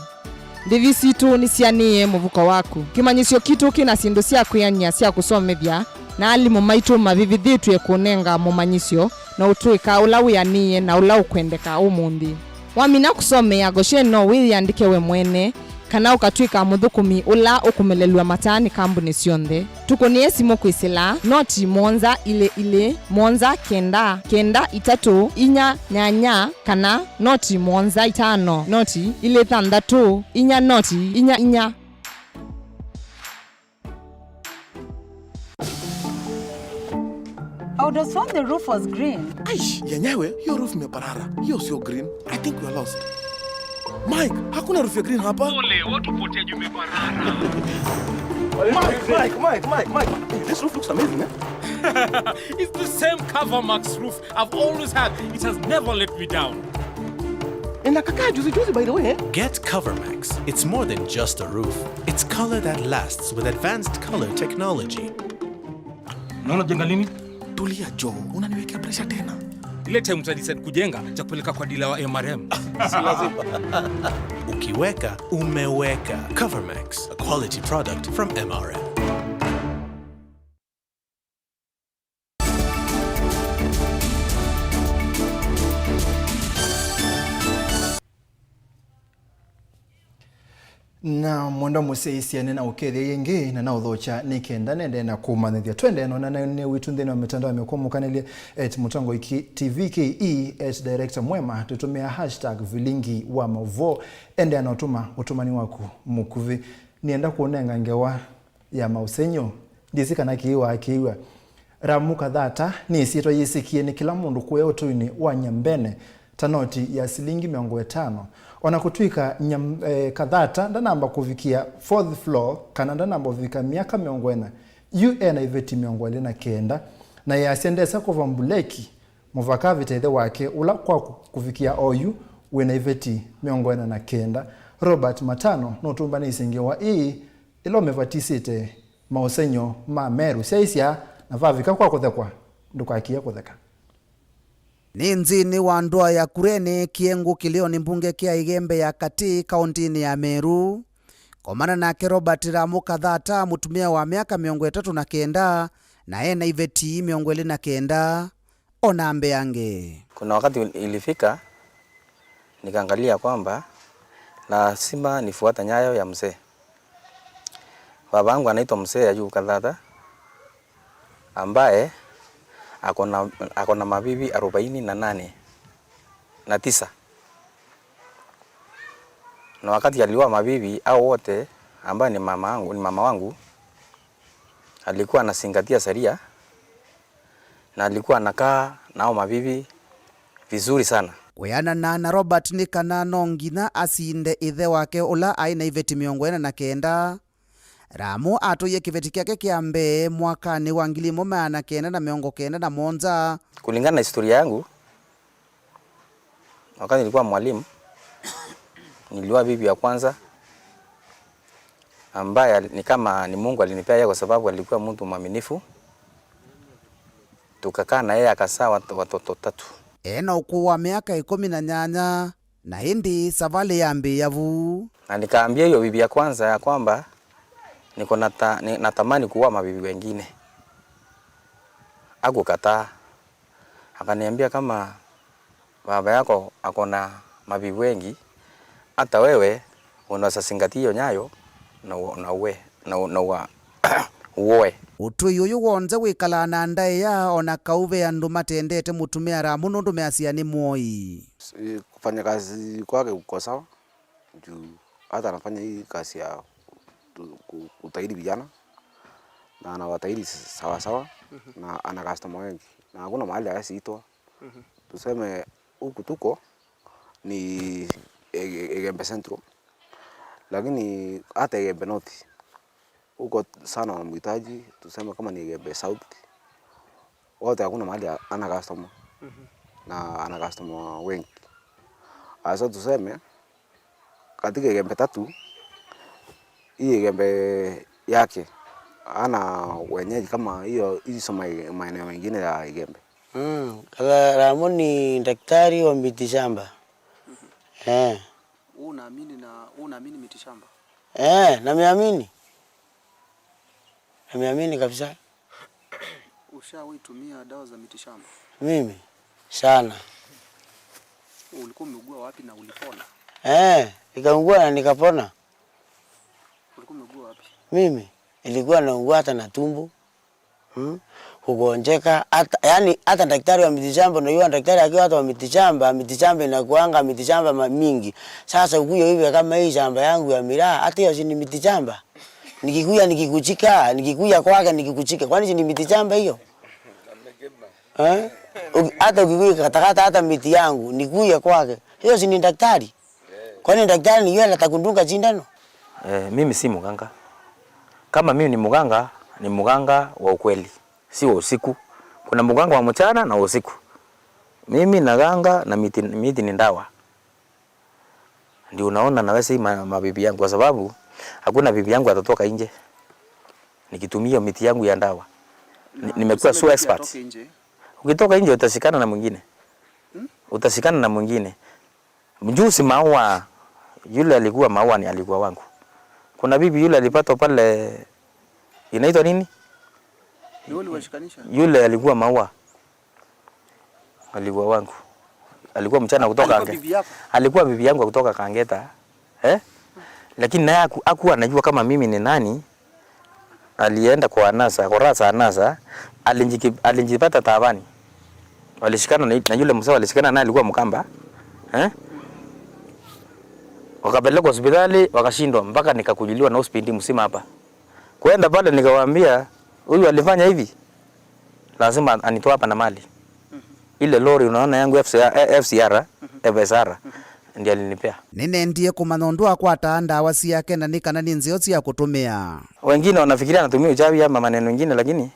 Ndĩvi sitũ nĩsianĩĩe mũvuko waku. Kĩmanyĩsyo kitũ kĩna syĩndũ sya kwĩanĩa sya kũsomethya, na alimũ maitũ mavĩvĩthĩtw'e kũnenga mũmanyĩsyo na ũtũĩka ũla wĩanĩĩe na ũla ũkwendeka ũmũnthĩ. Wamina kũsomea Goshen, no wĩyĩandĩke we mwene, kana ũkatw'ĩka mũthũkũmi ũla ũkũmelelw'a mataa nĩ kambunĩ syonthe. Tũkũnĩe simũ kwĩsĩla noti mũonza ilĩ ilĩ mũonza kenda kenda itatũ inya nyanya kana noti mũonza itano noti ilĩ thanthatũ inya noti inya inya. I would have sworn the roof was green. Aish, yenyewe hiyo roof imeparara. Hiyo sio green. I think we are lost. Mike, hakuna roof ya green hapa. Pole, watu potea juu imeparara. Mike, Mike, Mike, Mike, Mike. Hey, this roof looks amazing, eh? It's the same Covermax roof I've always had. It has never let me down. Inakaa juzi juzi, by the way, eh? Get Covermax. It's more than just a roof. It's color that lasts with advanced color technology. Unaona jenga lini? Tulia Joe, unaniwekea pressure tena. Ile time uta decide kujenga, cha kupeleka kwa dealer wa M R M. Ukiweka umeweka. Covermax, a quality product from M R M. Na mwenda mũsyaĩĩsya nĩnaũkethya yĩngĩ na naũthokya nĩ kenda nende na kũmanyĩthya. Twendee na ũneenany'a witũ nthĩnĩ wa mĩtandao ya mĩkũmũkanĩlye at mũtongoi T V K E, at director mwema, tũtũmĩa hashtag vilingi wa maũvoo. Endea na ũtũma ũtũmani waku mũkuvĩ. Nĩenda kũũnenga ngewa ya maũsengy'o. Ndyĩsĩ kana kĩĩ waakĩw'a. Ramu Kathata nĩ ĩsyĩtwa yĩsĩkĩe nĩ kĩla mũndũ kũya ũtũinĩ wa Nyambene ta noti ya silingi mĩongo ĩtano. O na kũtw'ĩka Nyam-, eh, Kathata ndanamba kũvikĩa fourth floor kana ndanamba ũvika myaka mĩongo ĩna, yu e na iveti mĩongo ĩlĩ na kenda, na easya ndesa kũva mbuleki mũvaka avĩte ĩthe wake ũla kwa kũ-, kũvikĩa oyu wĩ na iveti mĩongo ĩna na kenda. Robert Matano nũtũmbanĩisye ngewa ĩĩ ĩla ũmĩvatisĩte maũsengy'o ma Meru. Syaĩsya, na vavika kwa kũthekwa, ndũkakie kũtheka. Nĩ nzĩnĩ wa ndũa ya Kurene, kĩengũ kĩlĩonĩ mbunge kya Ĩgembe ya Katĩ, kaũntĩnĩ ya Meru. Komana nake Robert Ramu Kathata, mũtumĩa wa myaka mĩongo ĩtatũ na kenda, na e na iveti mĩongo ĩlĩ na kenda, o na mbeange. Kuna wakati ilifika, nikaangalia kwamba lazima nifuate nyayo ya mzee. Baba yangu anaitwa Mzee Ayubu Kathata, ambaye ako na, ako na mabibi arobaini na nane na tisa. Na wakati aliua mabibi hao wote, ambaye ni mama wangu, ni mama wangu, alikuwa anazingatia sheria na alikuwa anakaa na hao mabibi vizuri sana. Kwĩanana na Robert nĩ kana no nginya asinde ĩthe wake ũla aĩ na iveti mĩongo ĩna na kenda, Ramu atũie kĩveti kyake kya mbee mwakanĩ wa ngili ĩmwe maana kenda na mĩongo kenda na mũonza. Kulingana na historia yangu, wakati nilikuwa mwalimu, niliua bibi ya kwanza ambaye ni kama ni Mungu alinipea yeye kwa sababu alikuwa mtu mwaminifu. Tukakaa na yeye akazaa wat-, watoto tatu. E na ũkũũ wa myaka ĩkũmi na nyanya, na ĩndĩ savalĩ yambĩĩa vu. Na nikaambia hiyo bibi ya kwanza ya kwamba niko nata, ni, natamani kuoa mabibi wengine. Hakukataa. Akaniambia, kama baba yako ako na mabibi wengi, hata wewe unaweza zingatia hiyo nyayo na u-, na uwe, na u-, na ua-, uoe. Ũtũi ũyũ w'onthe wĩkalaa na ndaĩa, o na kau ve andũ matendete mũtumĩa Ramu nũndũ measya nĩ mũoi. Si-, kufanya kazi kwake kuko sawa, juu hata anafanya hii kazi ya ku-, kutahiri vijana, na anawatahiri sawa sawa, mhm, na ana customer wengi, na hakuna mahali hawezi itwa. Mhm. Tuseme huku tuko ni Ege-, Egembe Central, lakini hata Egembe North huko sana wanamhitaji, tuseme kama ni Egembe South, wote hakuna mahali ana customer, mhm, na ana customer wengi. Hasa tuseme katika Igembe tatu, hii Igembe yake ana wenyeji kama hiyo, hizo ma-, maeneo mengine ya Igembe. Mm, Katharamu ni daktari wa miti shamba. Eh. Wewe unaamini na, wewe unaamini miti shamba? Eh, nameamini. Nameamini kabisa. Ushawahi tumia dawa za miti shamba? Mimi? Sana. Ulikuwa umeugua wapi na ulipona? Eh, nikaugua na nikapona. Ulikuwa umeugua wapi? Mimi? Nilikuwa naugua hata na tumbo. Hmm? Kugonjeka, hata, yani, hata daktari wa miti shamba, unajua daktari akiwa hata wa miti shamba, miti shamba inakuanga miti shamba ma-, mingi. Sasa ukuja hivi kama hii shamba yangu ya miraa, hata hiyo si ni miti shamba? Nikikuja nikikuchika, nikikuja kwake nikikuchika. Kwani si ni miti shamba hiyo? Eh? Uki-, hata ukikuja katakata hata miti yangu, nikuja kwake. Hiyo si ni daktari? Kwani daktari ni yule atakudunga sindano? Eh, mimi si mganga. Kama mimi ni mganga, ni mganga wa ukweli, si wa usiku. Kuna mganga wa mchana na usiku. Mimi naganga na miti, miti ni dawa. Ndio unaona naweza hii ma-, mabibi yangu, kwa sababu hakuna bibi yangu atatoka nje nikitumia miti yangu ya dawa. Ni-, na nimekuwa so expert. Ukitoka nje utashikana na mwingine. Hmm? Utashikana na mwingine. Mjusi Maua, yule alikuwa Maua ni alikuwa wangu. Kuna bibi yule alipatwa pale, inaitwa nini? Ni wewe uliwashikanisha? Yule alikuwa Maua. Alikuwa wangu. Alikuwa mchana kutoka Alikuwa Kange-, bibi yako? Alikuwa bibi yangu kutoka Kangeta. Eh? Lakini naye haku-, hakuwa anajua kama mimi ni nani. Alienda kwa anasa, kwa rasa anasa, alinjiki-, alinjipata taabani. Walishikana na, na yule mzee walishikana naye alikuwa Mkamba. Eh? Wakapelekwa hospitali, wakashindwa, mpaka nikakujuliwa na hospitali mzima hapa. Kwenda pale nikawaambia, "Huyu alifanya hivi, lazima anitoe hapa na mali." Ile lori unaona yangu F C R, eh, F C R, F S R, ndiye alinipea. Nĩnendie kũmanya ũndũ akwataa ndawa syake na nĩ kana nĩ nzeo sya kũtũmĩa. Wengine wanafikiria anatumia uchawi ama maneno mengine, lakini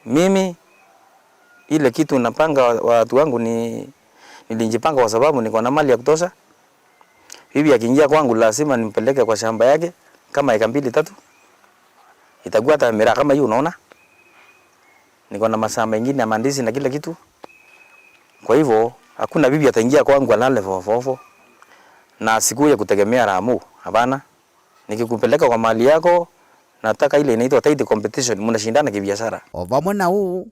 mimi, ile kitu napanga wa-, watu wangu ni, nilijipanga kwa sababu niko na mali ya kutosha. Bibi akiingia kwangu lazima nimpeleke kwa shamba yake kama eka mbili tatu. Itakuwa hata miraa kama hii unaona. Niko na mashamba mengine ya mandizi na kila kitu. Kwa hivyo, hakuna bibi ataingia kwangu alale fofofo. Na sikuja kutegemea Ramu, hapana. Nikikupeleka kwa mali yako, nataka ile inaitwa tight competition, mnashindana kibiashara. O vamwe na ũu,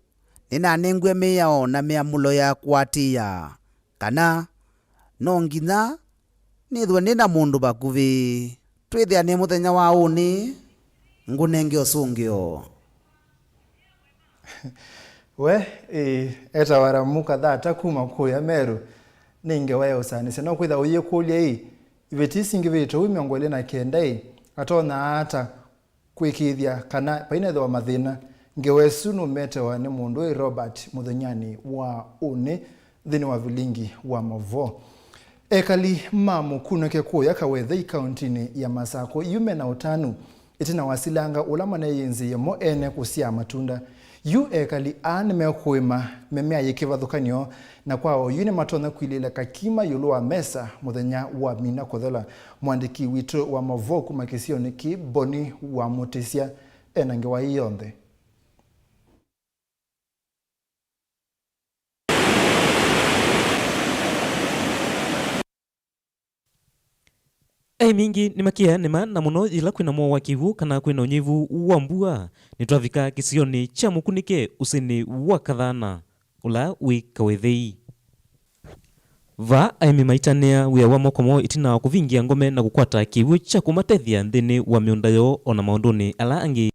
nĩnanengiwe mĩao na mĩamũlo ya kũatĩĩa kana no nginya nĩthwe nĩ na mũndũ vakuvĩ. Twĩthĩane mũthenya wa ũnĩ, ngũnenge ũsũngĩo. We, ĩĩ, etawa Ramu Kathata kuma kũya Meru. Nĩ ngewa ya ũsanĩsya. No kwĩtha ũyĩkũlya ĩ, iveti isu ingĩvĩte ũu mĩongo ĩlĩ na kenda ĩ, atonya ata kwĩkĩĩthya kana vainethĩwa mathĩna? Ngewa ĩsu nũmetewa nĩ mũndũ ĩ Robert mũthenyanĩ wa ũnĩ nthĩnĩ wa vilingi wa mavoo. Ekali ma Mũkunũke kũya Kawethei kauntinĩ ya Masakũ yu mena ũtanu ĩtina wa silanga ũla maneyĩnzĩie mo ene kũsyaa matunda. Yu ekali aa nĩmekũĩma mĩmea yĩ kĩvathũkany'o, na kwa oyu nĩmatonya kwilĩĩla kakima ĩũlũ wa mesa mũthenya wa mina kũthela. Mũandĩki witũ wa mavoo kuma kĩsionĩ kĩĩ, Boni wa Mũtĩsya, ena ngewa ĩĩ yonthe. Aĩmi aingĩ nĩmakĩaa nĩma, na mũno yĩla kwĩna mũo wa kĩw'ũ kana kwĩna ũnyivu wa mbua. Nĩtwavika kĩsionĩ kya Mũkunĩke ũsĩnĩ wa Kathana, ũla wĩ Kawethei. Vaa aĩmi maitanĩa wĩa wa moko moo ĩtina wa kũvingĩa ngome na kũkwata kĩw'ũ kya kũmatethya nthĩnĩ wa mĩũnda yoo o na maũndũnĩ ala angĩ.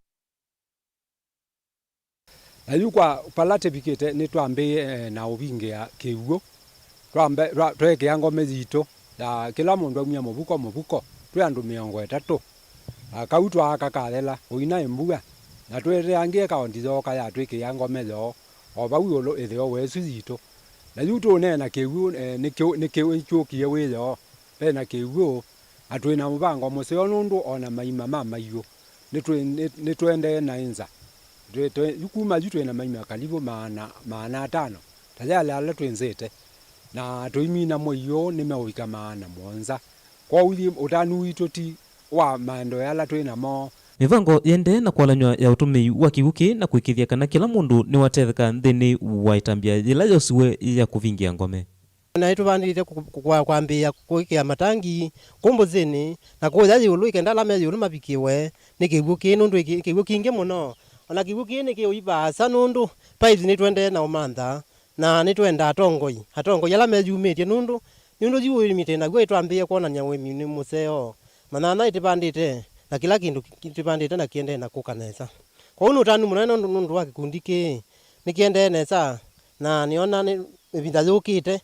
Na yu kwa vala tũvikĩte, nĩtwambĩĩe, eh, na ũvingĩa kĩw'ũ. Twambe-, twa-, tweekĩa ngome yitũ ya kĩla mũndũ aumya mũvuko mũvuko, twĩ andũ mĩongo ĩtatũ. Na kau twaa kakathela, ũinaĩ mbua, na tweteangĩe kaondi yooka yatwĩkĩa ngome yoo, o vau ĩũlũ ĩtheo wesu yitũ. Na yu tũũneena kĩw'ũ, eh, nĩ kĩũ-, nĩ kĩw'ũ kyũkie wĩoo, ve na kĩw'ũ, na twĩ na mũvango mũseo nũndũ o na maima ma maiũ nĩtwĩ-, nĩ-, nĩtũendee na ĩnza. Twĩ-, twĩ-, yu kuma yu twĩ na maima kalivu maana, maana atano, ta yale ala twĩnzĩte, na tũimina mwei ũũ nĩmeũvika maana mũonza. Kwoou yĩ ũtanu witũ ti wa maendeeo ala twĩ namo. Mĩvango yĩendee na kwalany'a ya ũtũmĩi wa kĩw'ũ kĩĩ na kũĩkĩĩthya kana kĩla mũndũ nĩwatetheka nthĩnĩ wa ĩtambya yĩla yosiwe ya kũvingĩa ngome. Na nĩtũvandĩte kũ-, kũ-, kwa-, kwambĩĩa kũĩkĩa matangi kũũ mbũsĩnĩ na kũũya ĩũlũ, ĩkenda ala me ĩũlũ mavikĩwe nĩ kĩw'ũ kĩĩ, nũndũ ĩkĩ-, kĩw'ũ kĩingĩ mũno. O na kĩw'ũ kĩĩ nĩkĩũivaasa nũndũ pipes nĩtũendee na ũmantha. Na nĩtwendaa atongoi, atongoi ala meyumĩtye, nũndũ, nũndũ yu ũĩmi twĩ naw'o ĩtwambĩĩe kwonany'a ũĩmi nĩ mũseo. Manyanya ĩtĩvandĩte, na kĩla kĩndũ kĩ-, kĩtĩvandĩte na kĩendee na kũka nesa. Kwoou nĩ ũtanu mũnene nũndũ, nũndũ wa kĩkundi kĩĩ nĩkĩendee nesa, na nĩona nĩ ĩvinda yũkĩte,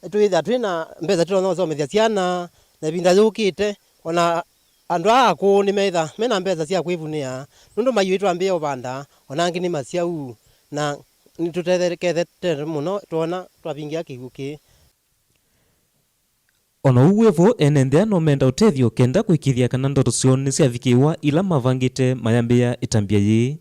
twĩthĩa twĩ na mbesa tũtonya ũsomethya syana, na ĩvinda yũkĩte, o na andũ aa akũũ nĩmeĩtha me na mbesa sya kwĩvunĩa, nũndũ maiũ ĩtwambĩĩa ũvanda, o na angĩ nĩ masyau, na nĩtũtetheekete mũno twoona twavingĩa kĩw'ũ kĩĩ. O na ũu wĩ vo, ene nthĩa no menda ũtethyo kenda kũĩkĩĩthya kana ndoto syoo nĩsyavikĩĩwa ila mavangĩte mayambĩĩa ĩtambya yĩĩ.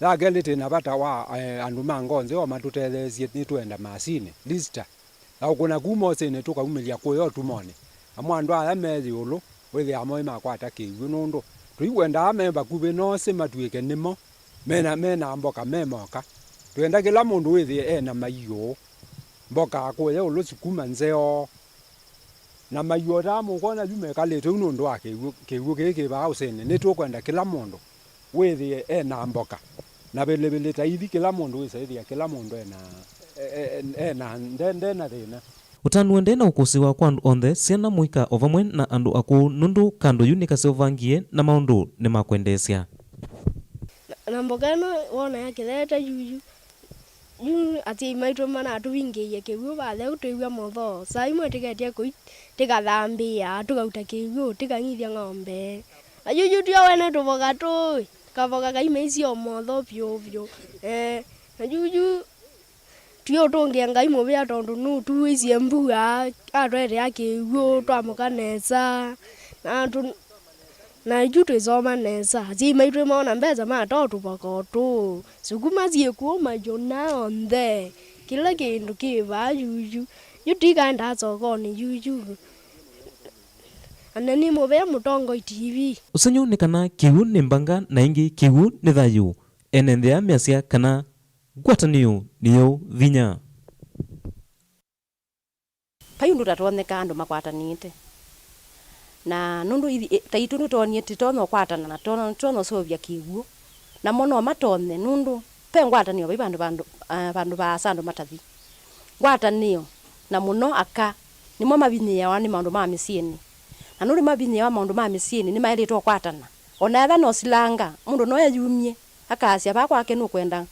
Ya kelĩ, twĩ na vata wa, eh, andũ ma ngoo nzeo matũtetheesye nĩtwenda masinĩ, lista, ya ũkũna kuma ũsĩnĩ tũkaumĩlya kũya ũtumonĩ. Amwe andũ aya me ĩũlũ wĩthĩaa mo makwata kĩw'ũ, nũndũ tũikwendaa me vakuvĩ na ũsĩ matw'ĩke nĩmo me na, me na mboka me moka. Twenda kĩla mũndũ wĩthĩe e na maiũ, mboka kũya ĩũlũ sukuma nzeo. Na maiũ o ta aa mũkwona yu mekalĩte ũu nũndũ wa kĩw'ũ, kĩw'ũ kĩĩ kĩ vaa ũsĩnĩ. Nĩtũkwenda kĩla mũndũ wĩthĩe e na mboka. Na vilivili ta ithi, kĩla mũndũ wĩsa ĩthĩa kĩla mũndũ e na, e, e, e na, nde, nde na thĩna. Ũtanu ũendee na ũkũsĩĩwa kwa andũ onthe, syana, mũika, o vamwe na andũ akũũ, nũndũ kando yu nĩ kaseũvangie na maũndũ nĩ ma kwendeesya. Na, na mboka ĩno wona ya kĩtheete yuyu, yu asyai maitũ manatũvingĩĩie kĩw'ũ vatheu twĩw'a mothoo. Saa imwe tĩketye kũi, tĩkathambĩa, tũkauta kĩw'ũ, tĩkang'ithya ng'ombe. Na yuyu tio wene tũvoka tũĩ, kavoka kaimeisye o mothoo vyũ vyũ. Eh, na yuyu tio ũtũngĩe Ngai mũvea tondũ nũtũisye mbua, atũetea kĩw'ũ, twamũka nesa. Na tũ-, Na yu twĩsoma nesa. Asyai maitũ nĩmoona mbesa matoa tũvoka tũũ. Sukuma syĩ kw'o, mayũna onthe. Kĩla kĩndũ kĩ vaa yuyu. Yu tikaendaa sokonĩ yuyu. Na nĩ mũvea mũtongoi T V. Ũsengy'o nĩ kana kĩw'ũ nĩ mbanga na ĩngĩ kĩw'ũ nĩ thayũ. Ene nthĩa measya kana ngwatanĩo nĩyo vinya. Vai ũndũ ũtatonyeka andũ makwatanĩte. Na nũndũ ithi-, ĩ-, taitũ nĩtwonie tũtonya ũkwatana na tũtonya, tũtonya ũseũvya kĩw'ũ. Namo no matonye nũndũ ve ngwatanĩo vai vandũ, vandũ, ah, vandũ vaasa andũ matathi. Ngwatanĩo, na mũno aka, nĩmo mavinyĩĩawa nĩ maũndũ ma mĩsyĩnĩ. Na nũndũ mavinyĩĩawa maũndũ ma mĩsyĩnĩ, nĩmaĩlĩte ũkwatana. O na ethwa no silanga, mũndũ no eyumye, akasya vaa kwake nũkwenda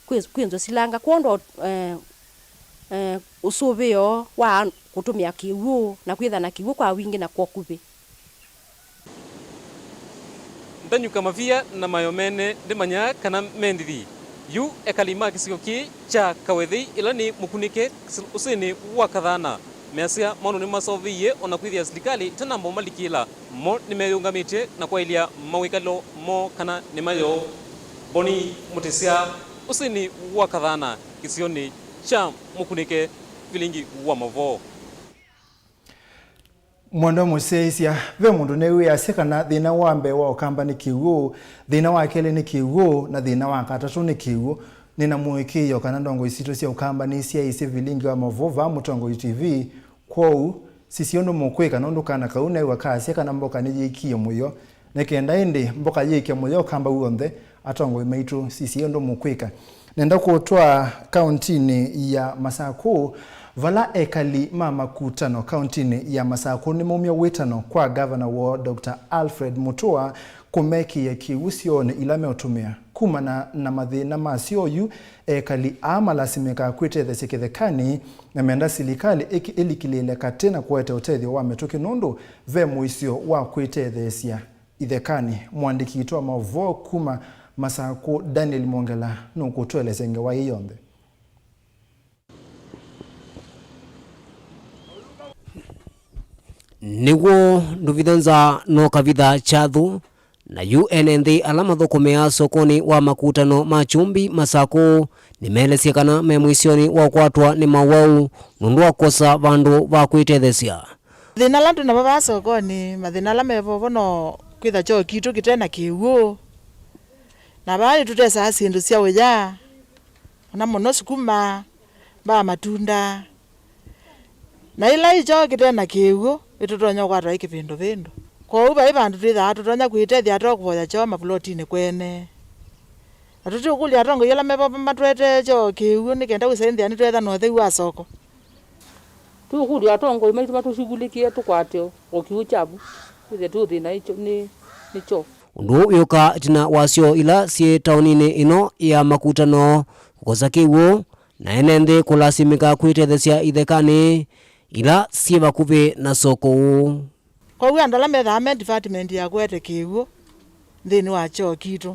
kwĩ-, kwĩnzwa silanga kwondũ, eh, eh, ũsũvĩo wa kũtũmĩa kĩw'ũ na kwĩtha na kĩw'ũ kwa wingĩ na kw'okuvĩ. Ndanyuka mavia na mayo mene ndĩmanyaa kana me ndithi. Yu ekali ma kĩsio kĩĩ kya Kawethei, ĩla nĩ Mũkunĩke, ũsĩnĩ wa Kathana, measya maũndũ nĩmaseũvĩie, o na kwĩthĩa silikalĩ ĩtanamba ũmalikĩla. Mo nĩmeyũngamĩtye na kwaĩlya mawĩkalo moo kana nĩ mayoo. Boni Mũtĩsya, ũsĩnĩ wa Kathana, kĩsionĩ kya Mũkunĩke, vilingi wa mavoo. Mwendwa mũsyaĩĩsya, ve mũndũ nĩwĩasya kana thĩna wa mbee wa ũkamba nĩ kĩw'ũ, thĩna wa kelĩ nĩ kĩw'ũ, na thĩna wa katatũ nĩ kĩw'ũ. Nĩ na mũĩkĩĩo kana ndongoi sitũ sya ũkamba nĩsyaĩĩsye vilingi wa mavoo vaa Mũtongoi T V. Kwoou, sisya ũndũ mũkwĩka nũndũ kana kau new'a kasya kana mboka nĩyĩkie mũyo. Nĩ kenda ĩndĩ mboka yĩke mũyo ũkamba w'onthe, atongoi maitũ, sisya ũndũ mũkwĩka. Nenda kũtwaa kauntinĩ ya Masakũ, vala ekali ma Makutano kauntinĩ ya Masakũ nĩmaumya wĩtano kwa ngavana woo Doctor Alfred Mutua kũmekĩĩa kĩw'ũ syoonĩ ila meũtũmĩa. Kumana na mathĩna ma syoyu, ekali aa malasimĩkaa kwĩtetheesya kĩthekanĩ, na menda silikalĩ ĩki-, ĩlikĩlĩĩle katĩ na kũete ũtethyo wa mĩtũkĩ nũndũ ve mũisyo wa kwĩtetheesya ithekanĩ. Mũandĩki witũ wa maũvoo kuma Masakũ, Daniel Mwongela, nũkũtũelesya ngewa ĩĩ yonthe. Nĩw'o ndũvithe nza no kavitha kyathũ, na yu ene nthĩ ala mathũkũmĩaa sokonĩ wa makutano ma Kyumbi Masakũ nĩmeelesye kana me mũisyonĩ wa ũkwatwa nĩ mawau nũndũ wa kwosa vandũ va kwĩtetheesya. Thĩna ala twĩ navo vaa sokonĩ, mathĩna ala me vovo no kwĩtha kyoo kitũ kĩte na kĩw'ũ, na vaa nĩtũtesaa syĩndũ sya ũya, ona mũno sukuma, mbaa, matunda. Na ĩla ĩ kyoo kĩte na kĩw'ũ, nĩtũtonya ũkwatwa ĩ kĩvĩndũvĩndũ. Kwoou vai vandũ twĩthaa tũtonya kwĩtethya ata kũvoya kyoo mavulotinĩ kwene. Na tũtiũkũlya atongoi ala me vau matũetee kyoo kĩw'ũ nĩ kenda wĩsa nthĩanĩ twetha na ũtheu wa soko. Tũkũlya atongoi maitũ matũshughulikie tũkwate o kĩw'ũ kyavu, wĩthĩe tũthĩna nĩ kyoo. Ũndũ ũũ wĩũka ĩtina wa syoo ila syĩ taoninĩ ĩno ya makutano kũkosa kĩw'ũ, na ene nthĩ kũlasimĩka kwĩtetheesya ithekanĩ ila syĩ vakuvĩ na soko ũũ. Kwoou andũ ala methaa me department ya kũete kĩw'ũ nthĩnĩ wa kyoo kitũ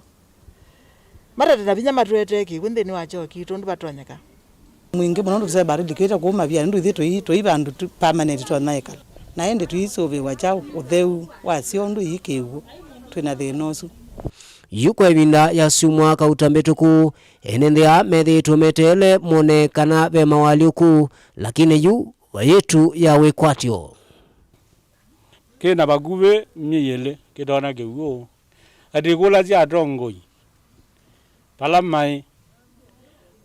matate na vinya matũetee kĩw'ũ nthĩnĩ wa kyoo kitũ ũndũ vatonyeka. Mwingĩ mũno nũtũsembaa tũlikĩte kũu mavia, nũndũ ithyĩ tũi, tũi vandũ tu permanent tũnaĩkala. Na ĩndĩ tũisũvĩwa kyaũ ũtheu wa syoo ũndũ ii kĩw'ũ? Twĩ na thĩna ũsu. Yu kwa ĩvinda ya syumwa kauta mbĩtũku, ene nthĩ aa methĩĩtwe meteele mone kana ve mawalyũku, lakini yu vayĩtu ya wĩkwatyo. Kĩ na vakuvĩ myei ĩlĩ kĩtonya kĩw'ũ. Atĩ kũlasya atongoi vala maĩ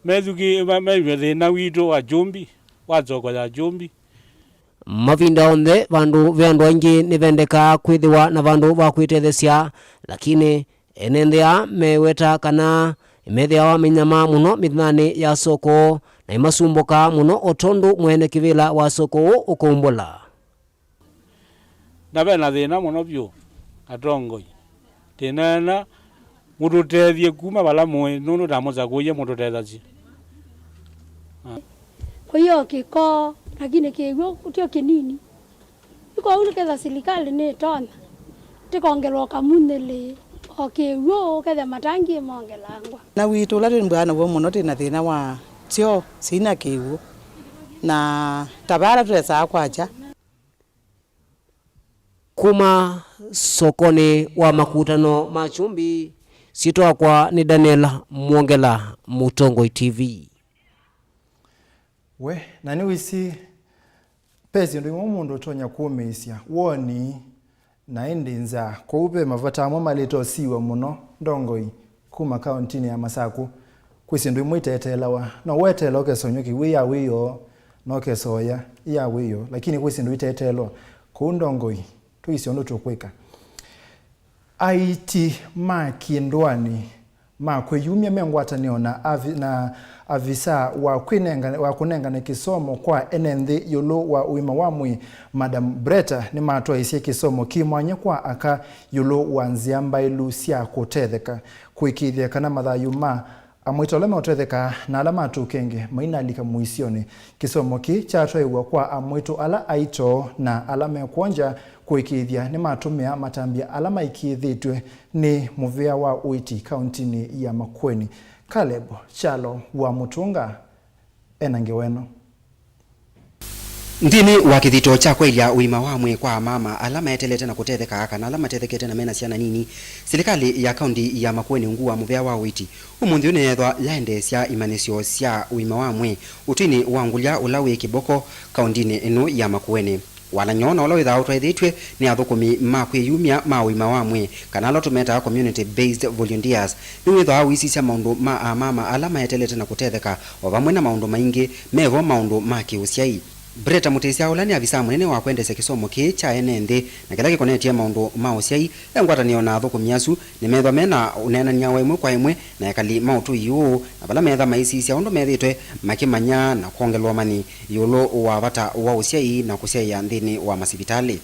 methukĩ-, ma-, mew'e thĩna witũ wa Kyumbi, wa soko ya Kyumbi. Mavinda onthe, vandũ ve andũ aingĩ nĩvendekaa kwĩthĩwa na vandũ va kwĩtetheesya, lakini ene nthĩ aa meweta kana methĩawa mĩnyamaa mũno mĩthenyanĩ ya soko, na ĩmasumbũkaa mũno o tondũ mwene kĩvĩla wa soko ũũ ũkaumbũla. Na ve na thĩna mũno vyũ, atongoi. Tĩneena mũtũtethye kuma vala mũĩ, nũndũ ndamũsakũie mũtũtethasye. Kũyo kĩko, lakini kĩw'ũ tyo kĩnini. Yu kwoou nĩketha silikalĩ nĩtonya, tĩkongelwa kamunĩlĩ, o kĩw'ũ ũkethĩa matangi mongelangwa. Na witũ ũla twĩ mbaa naw'o mũno, twĩ na thĩna wa kyoo syĩna kĩw'ũ, na ta vala tũtesaa kwakya. Kuma sokonĩ wa makutano ma Kyumbi, syĩtwa yakwa nĩ Daniel Mwongela, Mũtongoi T V. We, na nĩwĩsĩ, ve syĩndũ imwe mũndũ ũtonya kũmĩĩsya, woni, na ĩndĩ nzaa. Kwoou ve mavata amwe malĩte ũsiw'a mũno, ndongoi kuma kaũntinĩ ya Masakũ. Kwĩ syĩndũ imwe iteteelawa. No weteela ũkesonywa kĩw'ũ ya wĩoo, na ũkesoya ya wĩoo, lakini kwĩ syĩndũ iteteelwa. Kwoou ndongoi, tũisye ũndũ tũkwĩka. Aiti ma kĩndũanĩ ma kwĩyumya me ngwatanĩo na avi-, na avisa wa kwĩnenga-, wa kũnengane kĩsomo kwa ene nthĩ ĩũlũ wa ũima wa mwĩĩ, Madam Bretta, nĩmatwaĩisye kĩsomo kĩ mwanya kwa aka ĩũlũ wa nzĩa mbaĩlu sya kũtetheka kũĩkĩĩthya kana mathayũ ma amwĩto ala meũtethekaa na ala ma tũkenge mainalika mũisyonĩ. Kĩsomo kĩĩ kyatwaĩwa kwa amwĩto ala aito na ala me kwongya kũĩkĩĩthya nĩmatũmĩa matambya ala maĩkĩĩthĩtw'e nĩ mũvĩa wa ũiiti kaũntinĩ ya Makueni. Caleb Kyalo wa Mũtũnga ena ngewa ĩno. Nthĩnĩ wa kĩthito kya kwaĩlya ũima wa mwĩĩ kwa amama ala maetelete na kũtetheka kana ala matethekete na mena syana nini, silikalĩ ya kaũnti ya Makueni ungu wa mũvĩa wa ũiiti ũmũnthĩ ũneethwa yaendeesya imanyĩsyo sya ũima wa mwĩĩ ũtũinĩ wa ngũlya ũla wĩ Kĩboko kaũntinĩ ĩno ya Makueni. Walany'o na ũla wĩthaa ũtwaĩthĩtw'e nĩ athũkũmi ma kwĩyumya ma ũima wa mwĩĩ, kana ala tũmetaa community based volunteers, nĩwĩthwaa ũisisya maũndũ ma amama ala maetelete na kũtetheka, o vamwe na maũndũ maingĩ mevo maũndũ ma kĩũsyai. Bretta Mũtĩsya, ũla nĩ avisa mũnene wa kwendeesya kĩsomo kĩĩ kya ene nthĩ na kĩla kĩkonetye maũndũ ma ũsyai, e ngwatanĩo na athũkũmi asu, nĩmethwa me na ũneenany'a wa ĩmwe kwa ĩmwe na ekali ma ũtũi ũũ, na vala meetha maisisya ũndũ methĩĩtwe makĩmanya na kwongelwa ũmanyi ĩũlũ wa vata wa ũsyai na kũsyaĩa nthĩnĩ wa masivitalĩ.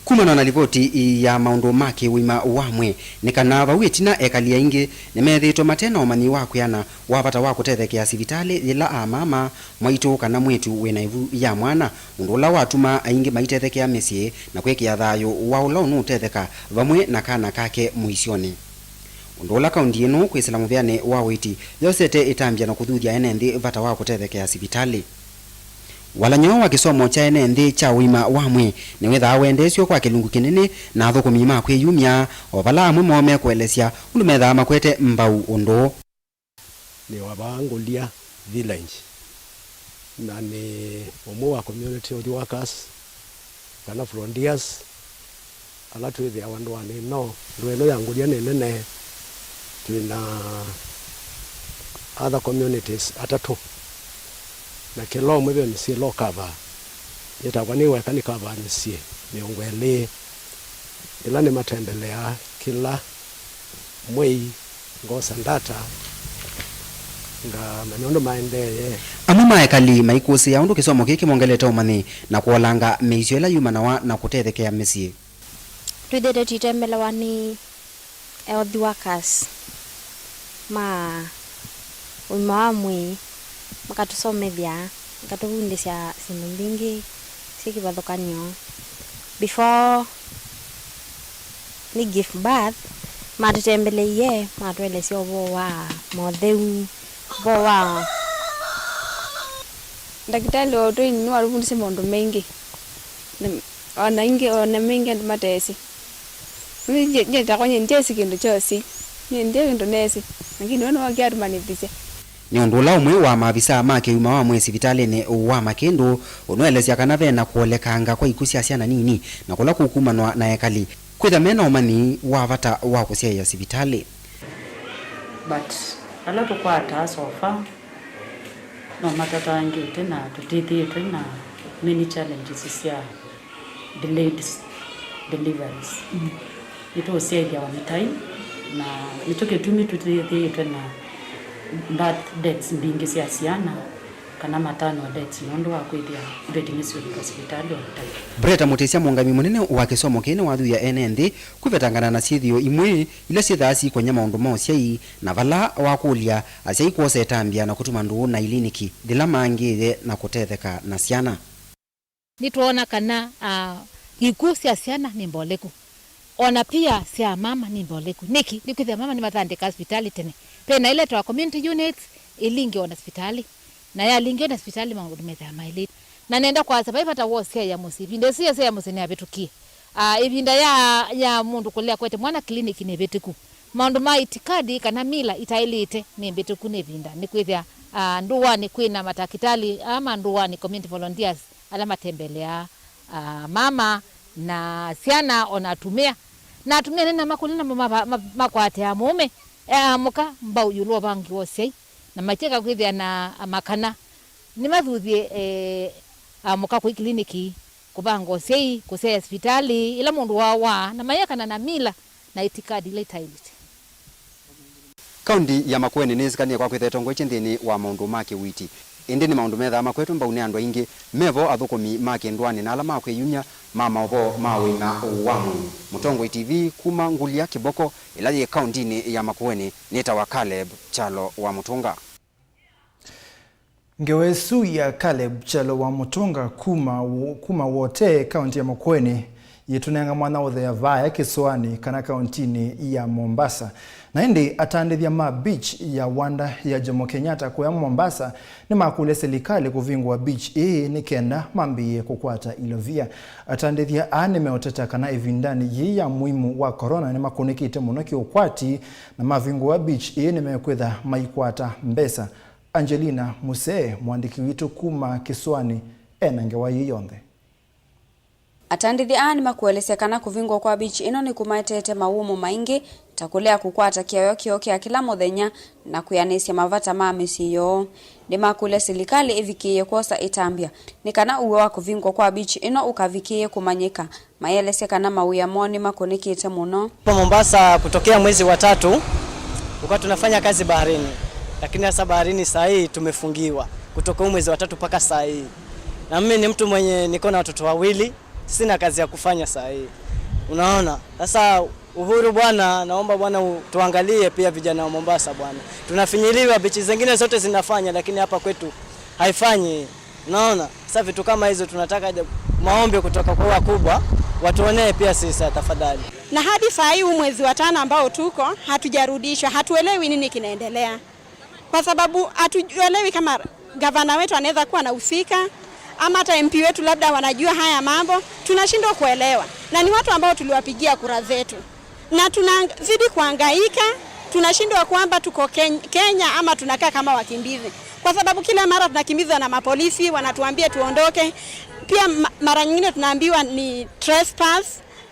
Kumana na livoti ya maũndũ ma kĩũima wa mwĩĩ, nĩ kana vau ĩtina ekali aingĩ nĩmethĩĩtwe mate na ũmanyi wa kwĩana wa vata wa kũtethekea sivitalĩ yĩla amama mwaitũ kana mwĩĩtu wĩ na ĩvu ya mwana, ũndũ ũla watumaa aingĩ maitethekea mĩsyĩ na kwĩkĩa thayũ wa ũla ũnũũtetheka vamwe na kana kake mũisyonĩ. Ũndũ ũla kaũnti ĩno kwĩsĩla mũvĩanĩ wa ũiiti yosete ĩtambya na kũthuthya ene nthĩ vata wa kũtethekea sivitalĩ. Walany'o wa kĩsomo kya ene nthĩ kya ũima wa mwĩĩ nĩwĩthaa wendeesyo kwa kĩlungu kĩnene na athũkũmi ma kwĩyumya, o vala amwe moo mekũelesya ũndũ methaa makwete mbau ũndũ. Nĩ wa vaa Ngũlya Village, na nĩ ũmwe wa community health workers kana volunteers ala twĩthĩawa ndũanĩ ĩno. Ndũa ĩno ya Ngũlya nĩ nene, twĩ na other communities atatũ, na kĩla ũmwe ve mĩsyĩ ĩla ũkavaa. Nyie takwa nĩ weka nĩkavaa mĩsyĩ mĩongo ĩlĩ ĩla nĩmatembeleaa kĩla mwei, ngosa ndata, ngamanya ũndũ maendeeye. Amwe ma ekali maikũsĩĩa ũndũ kĩsomo kĩĩ kĩmongelete ũmanyi na kũolanga mĩisyo ĩla yumanawa na kũtethekea mĩsyĩ. Twĩthĩĩtwe tũitembelewa nĩ health workers ma ũima wa mwĩĩ, makatũsomethya, makatũvundĩsya syĩndũ mbingĩ syĩ kĩvathũkany'o. Before nĩ give birth, matũtembeleie, matũelesya ũvoo wa motheu, ũvoo wa ndakĩtalĩ wa ũtũi nĩwatũvundisye maũndũ maingĩ. Na, o na ingĩ, o na maingĩ andũ mateesĩ. Nyie, nyie takwa nyie ndyesĩ kĩndũ kyosi. Nyie ndyĩ kĩndũ neesĩ. Lakini we nĩwokie atũmanyĩthisya. Nĩ ũndũ ũla ũmwe wa maavisa ma kĩũima wa mwĩĩ sivitalĩnĩ wa Makĩndũ ũnũelesya kana ve na kũolekanga kwa ikw'ũ sya syana nini na kũla kũkumanwa na ekali kwĩtha me na ũmanyi wa vata wa kũsyaĩa sivitalĩ. But ala tũkwataa so far no matatangĩte na tũtĩthĩĩtwe na many challenges sya delayed deliveries. Mm. Nĩtũũsyaĩthya on time, na nĩkyo kĩtumi tũtĩthĩĩtwe na birth deaths mbingĩ sya syana kana maternal deaths nũndũ wa kwĩthĩa vetĩ nĩsyũvika sivitalĩ on time. Breta Mũtĩsya, mũũngamĩi mũnene wa kĩsomo kĩĩ, nĩwathuthya ene nthĩ kwĩvetangana na syĩthĩo imwe ila syĩthaa siikony'a maũndũ ma ũsyai, na vala wakũlya asyai kwosa ĩtambya na kũtuma ndũũ na iliniki yĩla mangĩĩe na kũtetheka na syana. Nĩtwoona kana, ah, ikw'ũ sya syana nĩ mboleku, o na pia sya mama nĩ mboleku. Nĩkĩ? Nĩkwĩthĩa mama nĩmathandĩkaa sivitalĩ tene. Ve na ĩletwa community units, ĩlingĩwa na sivitalĩ. Na yalingĩwa na sivitalĩ, maũndũ methĩawa maĩlĩte. Na nenda kwasya, vai vata wa ũsyaĩa mũsyĩ. Ĩvinda ĩsu ya ũsyaĩa mũsyĩ nĩyavĩtũkie. Ah, ĩvinda ya, ya mũndũ kũlea kwete mwana kiliniki nĩ ĩvĩtũku. Maũndũ ma itikadi kana mila itaĩlĩte nĩ mbĩtũku nĩ ĩvinda. Nĩkwĩthĩa, ah, ndũanĩ kwĩ na matakĩtalĩ, ama ndũanĩ community volunteers ala matembeleaa, ah, mama na syana, o na atumĩa. Na atumĩa nĩnamakũlya namo mava-, ma-, makwataa mũũme eamũka mbau ĩũlũ wa ũvangi wa ũsyai, na makyeka kwĩthĩa na makana nĩmathuthye, eh, amũka kũi kiliniki, kũvanga ũsyai, kũsyaĩa sivitalĩ ĩla mũndũ wawaa, na mayekana na mila na itikadi ila itaĩlĩte. Kaunti ya Makueni nĩyĩsĩkanĩe kwa kwĩtha ĩtongoetye nthĩnĩ wa maũndũ ma kĩwiti, ĩndĩ nĩ maũndũ methaa makwetwe mbau nĩ andũ aingĩ, mevo athũkũmi ma kĩndũanĩ na ala ma kwĩyumya ma maũvoo ma ũima wa mwĩĩ. Mũtongoi T V kuma Ngũlya Kĩboko, ĩla yĩ kauntinĩ ya Makueni, nĩtawa Caleb Kyalo wa Mũtũnga. Ngewa ĩsu ya Caleb Kyalo wa Mũtũnga kuma wo-, kuma Wote, kaunti ya Makueni, yĩtũnenga mwanya ũthea vaya kĩsũanĩ kana kauntinĩ ya Mombasa. Na ĩndĩ atandĩthya ma beach ya Wanda ya Jomo Kenyatta kũya Mombasa nĩmakũlya silikalĩ kũvingũa beach ĩĩ nĩ kenda mambĩĩe kũkwata ilovia. Atandĩthya aa nĩmeũteta kana ĩvindanĩ yĩĩ ya mũimũ wa corona nĩmakũnĩkĩte mũno kĩũkwati na mavingũa beach ĩĩ nĩmekwĩtha maikwata mbesa. Angelina Musee, mũandĩki witũ kuma kĩsũanĩ, e na ngewa yĩĩ yonthe. Atandĩthya aa nĩmakũelesya kana kũvingwa kwa beach ĩno nĩkũmaeteete mawũmũ maingĩ, ta kũlea kũkwata kĩayo kĩoo kya kĩla mũthenya na kwĩanĩsya mavata ma mĩsyĩ yoo. Nĩmakũlya silikalĩ ĩvikĩĩe kwosa ĩtambya nĩ kana ũw'o wa kũvingwa kwa beach ĩno ũkavikĩĩe kũmanyĩka. Mayelesya kana mawĩa moo nĩmakũnĩkĩte mũno. Hapa Mombasa kutokea mwezi wa tatu, tulikuwa tunafanya kazi baharini, lakini sasa baharini saa hii tumefungiwa kutoka huu mwezi wa tatu mpaka saa hii. Na mimi ni mtu mwenye niko na watoto wawili, Sina kazi ya kufanya saa hii. Unaona? Sasa Uhuru bwana, naomba bwana u-, tuangalie pia vijana wa Mombasa bwana. Tunafinyiliwa, beach zingine zote zinafanya, lakini hapa kwetu haifanyi. Unaona? Sasa vitu kama hizo tunataka ja-, maombi kutoka kwa wakubwa, watuonee pia sisi tafadhali. Na hadi saa hii, huu mwezi wa tano ambao tuko, hatujarudishwa, hatuelewi nini kinaendelea. Kwa sababu hatuelewi kama gavana wetu anaweza kuwa anahusika, ama hata M P wetu labda wanajua haya mambo, tunashindwa kuelewa. Na ni watu ambao tuliwapigia kura zetu. Na tunazidi kuhangaika, tunashindwa kwamba tuko Ken-, Kenya ama tunakaa kama wakimbizi. Kwa sababu kila mara tunakimbizwa na mapolisi, wanatuambia tuondoke. Pia ma-, mara nyingine tunaambiwa ni trespass.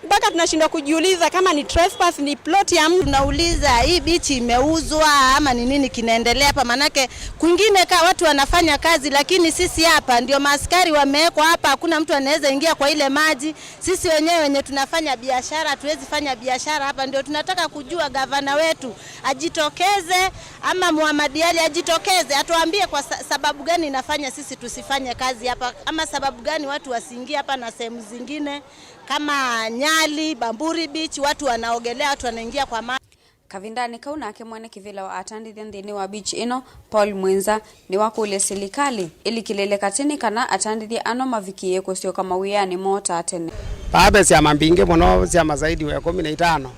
Mpaka tunashindwa kujiuliza kama ni trespass, ni plot ya mtu. Tunauliza, hii beach imeuzwa ama ni nini kinaendelea hapa? Manake kwingine ka watu wanafanya kazi, lakini sisi hapa ndio maaskari wamewekwa hapa, hakuna mtu anaweza ingia kwa ile maji. Sisi wenyewe wenye tunafanya biashara, hatuwezi fanya biashara hapa. Ndio tunataka kujua gavana wetu ajitokeze, ama Muhammad Ali ajitokeze, atuambie kwa sa-, sababu gani inafanya sisi tusifanye kazi hapa, ama sababu gani watu wasiingie hapa na sehemu zingine kama Nyali, Bamburi Beach, watu wanaogelea, watu wanaingia kwa maji. Kavindanĩ kau nake mwene kĩvĩla wa atandĩthya nthĩnĩ wa beach ĩno, Paul Mwinza, nĩwakũlya silikalĩ ĩlikĩlĩle katĩ nĩ kana atandĩthya ano mavikĩĩe kũsyoka mawĩanĩ moo ta tene. Vaa ve syama mbingĩ mũno, syama zaidi wa ĩkũmi na itano,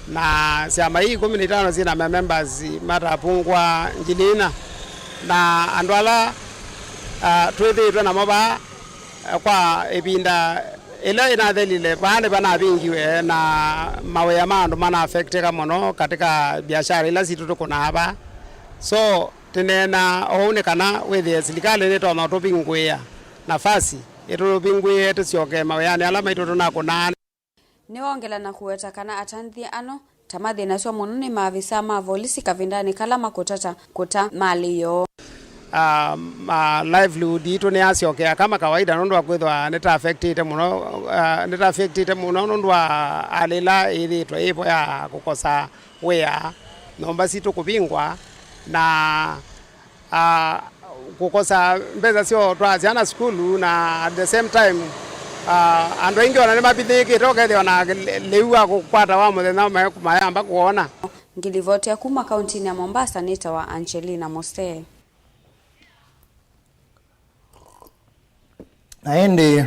na syama ii ĩkũmi na itano syĩ na members matapungwa ngili ina, na andũ ala, ah, twĩthĩĩtwe namo vaa, eh, kwa ĩvinda ĩla ĩnathelile, vaa nĩvanavingiwe na mawĩa ma andũ manaaffectĩka mũno katika biashara ila sitũ tũkũnaa vaa. So, tũneena ũu nĩ kana wĩthĩe silikalĩ nĩtonya ũtũvingũĩa nafasi, ĩtũvingũĩe tũsyoke mawĩanĩ ala maitũ tũnakũnaa. Nĩwongela na kũweta kana atandĩthya ano ta mathĩnasw'a mũno nĩ maavisa ma volisi kavindanĩ kala makũtata kũta malĩ yoo. Ah, ma livelihood itũ nĩyasyokea kama kawaida nũndũ wa kwĩthwa nĩta affectĩte mũno, ah, nĩta affectĩte mũno nũndũ wa hali ĩla ĩthĩĩtwe ĩvo ya kũkosa wĩa, nyũmba sitũ kũvingwa, na ah, kũkosa mbesa sya ũtwaa syana sukulu, na at the same time, ah, andũ aingĩ ona nĩmavithĩkĩte, ũkethĩa ona lĩu wa kũkwata wa mũthenya me-, mayamba kũona. Ngilivoti ya kuma kauntinĩ ya Mombasa nĩtawa Angelina Mose. Na ĩndĩ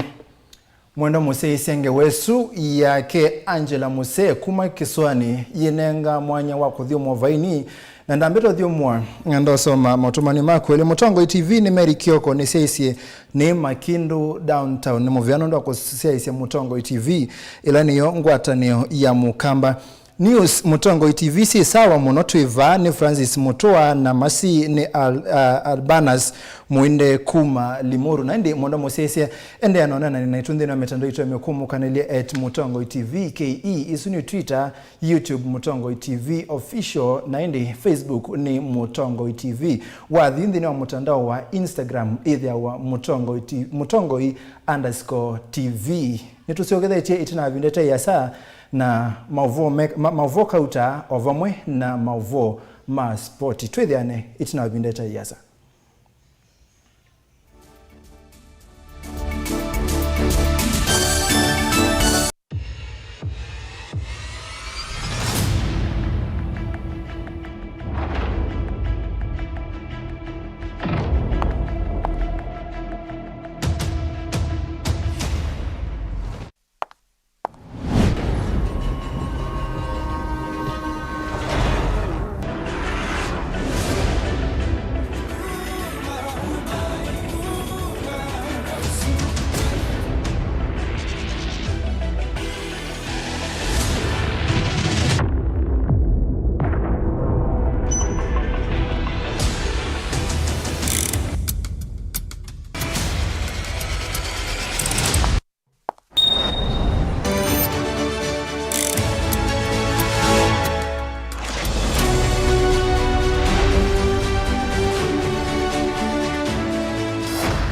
mwenda mũsyaĩĩsya ngewa ĩsu yake Angela Muse kuma kĩsũanĩ yĩnenga mwanya wa kũthyũmũa vaini, na ndambĩte ũthyũmũa, ndosoma motũmani maku elĩ. Mũtongoi T V nĩ Mary Kioko nĩsyaĩĩsye nĩ Makindu downtown nĩ mũvea nũndũ wa kũsyaĩĩsya Mũtongoi T V, ĩla nĩyo ngwatanĩo ya Mũkamba. News, Mũtongoi T V syĩ sawa mũno, twĩ vaa nĩ Francis Mũtũa na Masi nĩ Al-, uh, Albanas Mũinde kuma Limuru. Na ĩndĩ mũndũ mũsyaĩĩsya, endeea na ũneenani naitũ nthĩnĩ wa mĩtandao itũ ya mĩkũmũkanĩlye at Mũtongoi T V K E, isu nĩ Twitter, YouTube Mũtongoi T V Official, na ĩndĩ Facebook nĩ Mũtongoi T V. Wathi nthĩnĩ wa mũtandao wa Instagram, ĩthĩawa Mũtongoi T-, Mũtongoi underscore T V. Nĩtũsyokethetye ĩtina wa ĩvinda ĩtaĩ asa na maũvoo me-, ma-, maũvoo kauta o vamwe na maũvoo ma spoti. Twĩthĩane ĩtina wa ĩvinda ĩtaĩ asa.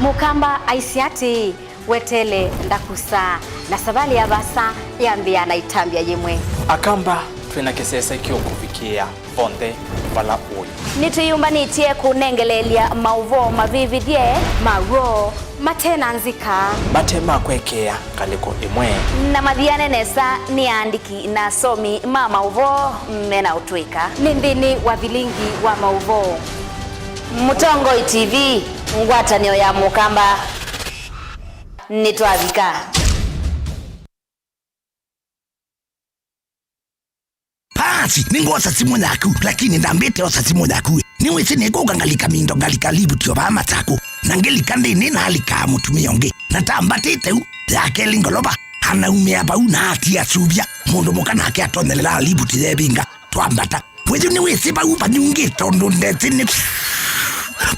Mũkamba aisye atĩĩ, "Wetele ndakusa," na savalĩ ya vaasa yambĩĩa na ĩtambya yĩmwe. Akamba twĩ na kĩsese kĩũkũvikĩĩa vonthe vala ũĩ. Nĩtwĩyũmbanĩtye kũnengeleelya maũvoo mavĩvĩthye ma w'o Mate na nzika. Mate ma kwekeea ngalĩko ĩmwe. Na mathiane nesa nĩ aandĩki na asomi ma maũvoo me na ũtũĩka. Nĩ nthĩnĩ wa vilingi wa maũvoo. Mũtongoi T V, ngwatanĩo ya Mũkamba. Nĩtwavika. Paasi, nĩngwosa simũ yaku, lakini ndambĩte osa simũ yaku. Nĩwĩsĩ nĩkũka ngalika mindo, ngalika livuti o vaa Masaku. Na ngĩlika nthĩnĩ nalikaa mũtumĩa ũngĩ. Na tambatĩte u, ya kelĩ ngolova, anaumĩa vau na atia suvya. Mũndũ mũka nake atonyelela livuti yevinga. Twambata. Wĩyu nĩwĩsĩ vau vanyungĩ tondũ ndesĩ nĩ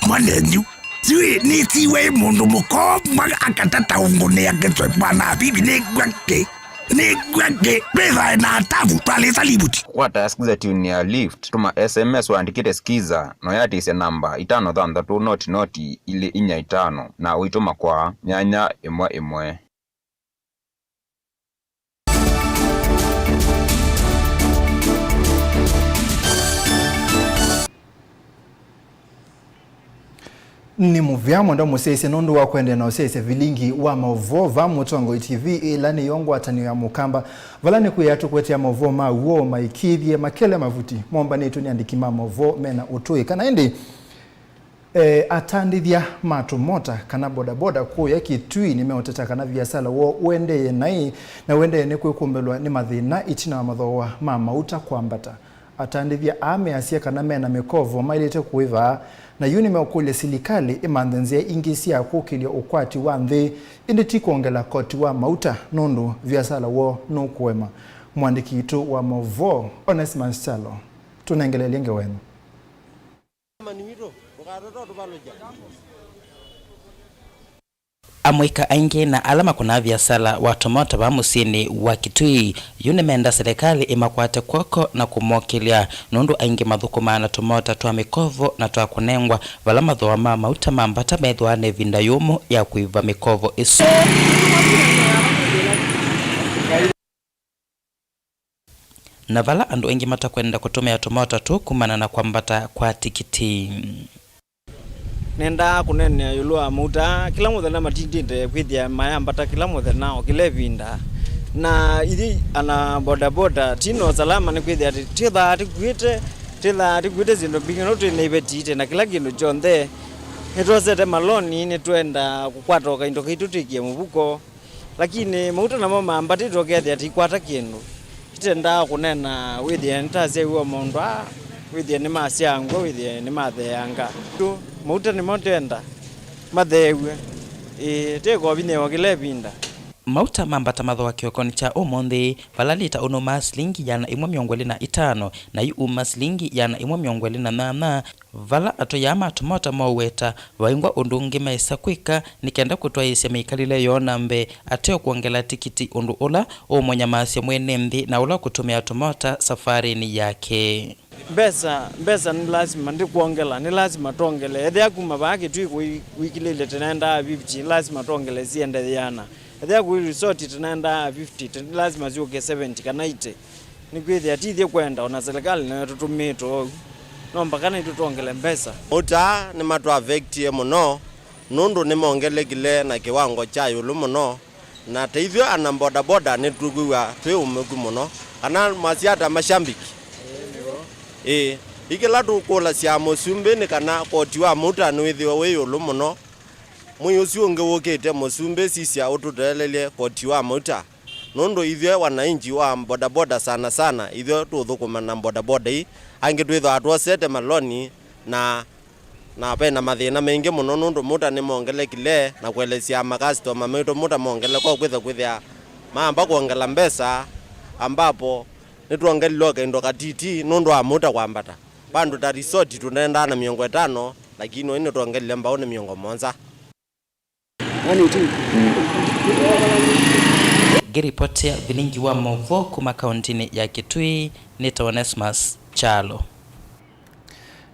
mwanenyu. Siwĩ nĩsiwe mũndũ mũkomba akatata ũngũnĩa kĩswe mwana bibi nĩkw'a kĩ? Nĩkw'a kĩ? Twĩthae na atavu twalĩsa livuti. Kũkwata Skiza tune ya Lift, tũma S M S ũandĩkĩte Skiza, na ũyatĩsya namba itano thanthatũ noti noti ilĩ inya itano, na ũitũma kwa nyanya ĩmwe ĩmwe. Nĩ mũvea mũno mũsyaĩĩsya nũndũ wa kũendeea na ũsyaĩĩsya vilingi wa maũvoo vaa Mũtongoi T V, ĩla nĩyo ngwatanĩo ya Mũkamba, vala nĩkwĩaa tũkũetea maũvoo ma w'o maĩkĩĩthye makele mavuti mombanĩtwe nĩ andĩki ma maũvoo mena ũtũĩka. Na ĩndĩ, E, atandĩthya ma tũmota kana bodaboda kũya Kitui nĩmeũteta kana viasala woo ũendee naĩ na ũendee nĩ kwĩkũmbĩlwa nĩ mathĩna ĩtina wa mathooa ma mauta kwambata. Atandĩthya aa measya kana mena mĩkovo maĩlĩte kũĩva, na yu nĩmeũkũlya silikalĩ ĩmanthe nzĩa ingĩ sya kũkĩlya ũkwati wa nthĩ, ĩndĩ ti kwongela koti wa mauta nũndũ viasala woo nũkũema. Mũandĩki witũ wa maũvoo Onesmus Kyalo tũnengeleelye ngewa ĩno. Amũika aingĩ na ala makũnaa viasala wa tũmota vaa mũsyĩnĩ wa Kitui yu nĩmenda silikalĩ ĩmakwate kw'oko na kũmokĩlya, nũndũ aingĩ mathũkũmaa na tũmota twa mĩkovo na twa kũnengwa, vala mathooa ma mauta mambata methĩawa na ĩvinda yũmũ ya kũiva mĩkovo ĩsu. Na vala andũ aingĩ matakwenda kũtũmĩa tũmota tũũ kumana na kwambata kwa tikiti. Nendaa kũneenea ĩũlũ wa mauta. Kĩla mũthenya matindĩte kwĩthĩa mayambata kĩla mũthenya o kĩla ĩvinda. Na ithyĩ ana bodaboda, ti na ũsalama nĩkwĩthĩa atĩ twĩthaa tũkuĩte, twĩthaa tũkuĩte syĩndũ mbingĩ, no twĩ na iveti ite na kĩla kĩndũ kyonthe. Nĩtwosete maloni, nĩtwenda kũkwata o kaindo kaitũ twĩkĩe mũvuko. Lakini mauta namo mambatĩtwe ũkethĩa tikwata kĩndũ. Itendaa kũneena wĩthĩe nĩtasyaĩw'a o maũndũ aa, wĩthĩe nĩmasyaangw'a, wĩthĩe nĩmatheeanga. Tu, mauta nĩmo twenda matheew'e, ĩĩ, tĩkovinyĩĩwa kĩla ĩvinda. Mauta mambata mathooa kĩokonĩ kya ũmũnthĩ, vala lita ũnũmaa silingi yĩana ĩmwe mĩongo ĩlĩ na itano, na yu uma silingi yĩana ĩmwe mĩongo ĩlĩ na nyanya, Vala atũi aa ma tũmota mooweta, vaingwa ũndũ ũngĩ maĩsa kwĩka nĩ kenda kũtwaĩĩsya mĩkalĩle yoo na mbee, ateo kwongela tikiti, ũndũ ũla ũũmũnyamaasya mwene nthĩ na ũla ũkũtũmĩa tũmota safarĩnĩ yake. Mbesa, mbesa nĩ lasima ndĩkwongela, nĩ lasima twongele. Ethĩa kuma vaa Kĩtui kũi-, kũikilĩlye tũnaendaa fifty, nĩ lasima twongele siende yĩana. Ethĩa kũi resort tũnaendaa fifty, nĩ lasima syũke seventy kana eighty. Nĩkwĩthĩa ti ithyĩ kwenda, o na silikalĩ nĩyo tũtũmĩtwe ũu. No mpaka naitũ twongele mbesa. Mauta nĩmatũavektie mũno, nũndũ nĩmongelekile na kĩwango kya ĩũlũ mũno, na ta ithyĩ ana bodaboda nĩtũkwĩw'a twĩ ũmĩku mũno, kana mwasya ata, mashambiki? Ĩĩ, yu kĩla tũkũlasya mũsumbĩ nĩ kana koti wa mauta nĩwĩthĩwe wĩ ĩũlũ mũno. Mwei ũsu ũngĩ wũkĩte, mũsumbĩ sisya ũtũteelelye koti wa mauta. Nũndũ ithyĩ wananchi wa bodaboda sana sana, ithyĩ tũũthũkũma na bodaboda ii, angĩ twĩthĩawa twosete maloni, na, na ve na mathĩna maingĩ mũno, nũndũ mauta nĩmongelekile, na kũelesya makasitoma maitũ mauta mongele, ko kwĩtha kwĩthĩa maamba kwongela mbesa, ambapo nĩtwongelile o kaindo katiti nũndũ wa mauta kwambata. Vandũ ta resort tũnendaa na mĩongo ĩtano, lakini oyu nĩtwongelile mbaũ nĩ mĩongo mũonza. Ngĩripotia vilingi wa maũvoo kuma kaũntĩnĩ ya Kitui, nĩ ta Onesmus Kyalo.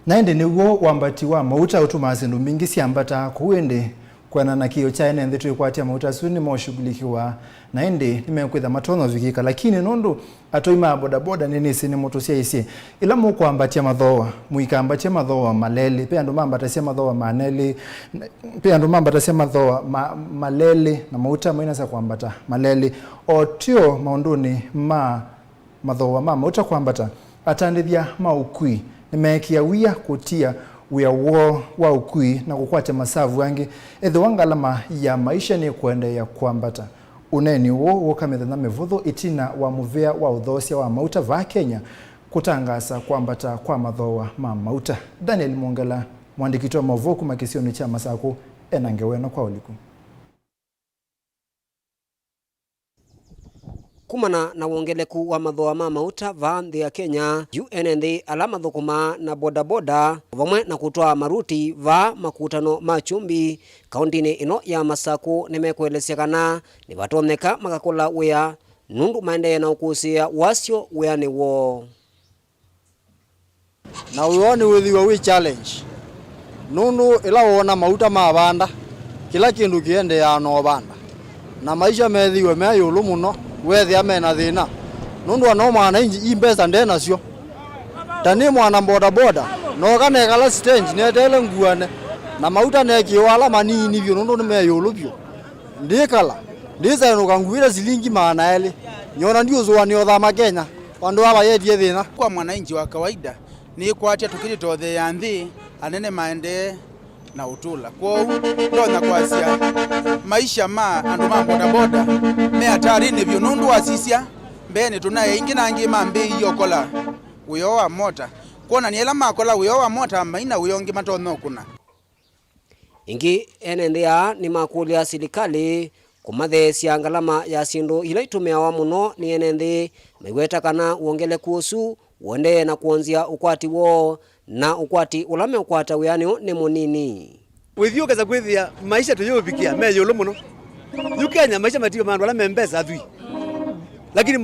Na ĩndĩ nĩw'o wambati wa mauta ũtumaa syĩndũ mbingĩ syambata kũu, ĩndĩ Kwĩanana na kĩĩo kya ene nthĩ, twĩkwatya mauta asu nĩmoshughulikiwa, na ĩndĩ nĩmekwĩtha matonya ũvikĩka. Lakini nũndũ atwai ma bodaboda nĩnĩsĩ nĩmũtũsyaĩĩsye, ĩla mũkwambatya mathooa, mũikambatye mathooa malelĩ. Ve andũ mambatasya mathooa ma nelĩ, ve andũ mambatasya mathooa ma, malelĩ, na mauta mainasya kwambata malelĩ. O tyo maũndũnĩ ma mathooa ma mauta kwambata, atandĩthya ma ũkui nĩmeekĩa wia kũtia wĩa woo wa ũkui na kũkwatya masavu angĩ ethĩwa ngalama ya maisha nĩkũendeea kwambata. Ũneeni ũũ wũka mĩthenya mĩvũthũ ĩtina wa mũvĩa wa ũthoosya wa mauta vaa Kenya kũtangaasa kwambata kwa mathooa ma mauta. Daniel Mwongela, mũandĩki witũ wa maũvoo kuma kĩsionĩ kya Masakũ, ena ngewa ĩno kwa ũliku. Kumana na wongeleku wa mathooa ma mauta vaa nthĩ ya Kenya, yu ene nthĩ ala mathũkũmaa na bodaboda, o vamwe na kũtwaa maruti vaa makutano ma Kyumbi, kaũntĩnĩ ĩno ya Masakũ, nĩmekũelesya kana nĩvatonyeka makakũla wĩa, nũndũ maendee na ũkũsĩĩa wasyo wĩanĩ woo. Na wĩoo nĩwĩthĩwa wĩ challenge, nũndũ ĩla woona mauta mavanda, kĩla kĩndũ kĩendeeaa na ũvanda, na maisha methĩwe me ĩũlũ mũno, weethĩa me na thĩna, nũndũ ona mwananchi i mbesa nde nasyo. Ta nĩ mwana bodaboda, nooka nekala stage neteele nguane, na mauta nekĩwa ala manini vyũ, nũndũ nĩ me ĩũlũ vyũ. Ndĩkala, ndĩsaĩnũka nguĩte silingi maana elĩ, nyona ndiũsũanĩa ũthama Kenya, vandũ ava yetie thĩna. Kwa mwananchi wa kawaida, nĩkwatya tũkĩtĩtotheea nthĩ, anene maendee na ũtũla. Kwoou, ndonya kwasya, maisha ma andũ ma bodaboda me hatarinĩ vyũ, nũndũ wasisya, mbeenĩ tũnaĩ aingĩ na angĩ mambĩĩie ũkola wĩoo wa mota, kwonany'a ĩla makola wĩoo wa mota, maina wĩa ũngĩ matonya ũkũna. Ĩngĩ, ene nthĩ aa nĩmakũlya silikalĩ kũmatheesya ngalama ya syĩndũ ila itũmĩawa mũno nĩ ene nthĩ, maiweta kana wongeleku ũsu ũendee na kwonzya ũkwati woo, na ũkwati ũla meũkwata wĩanĩ ũũ nĩ mũnini. Wĩthyũũkasya kwĩthĩa maisha tũyĩũvikĩa me ĩũlũ mũno. Yu Kenya maisha matiwe ma andũ ala me mbesa athwii, lakini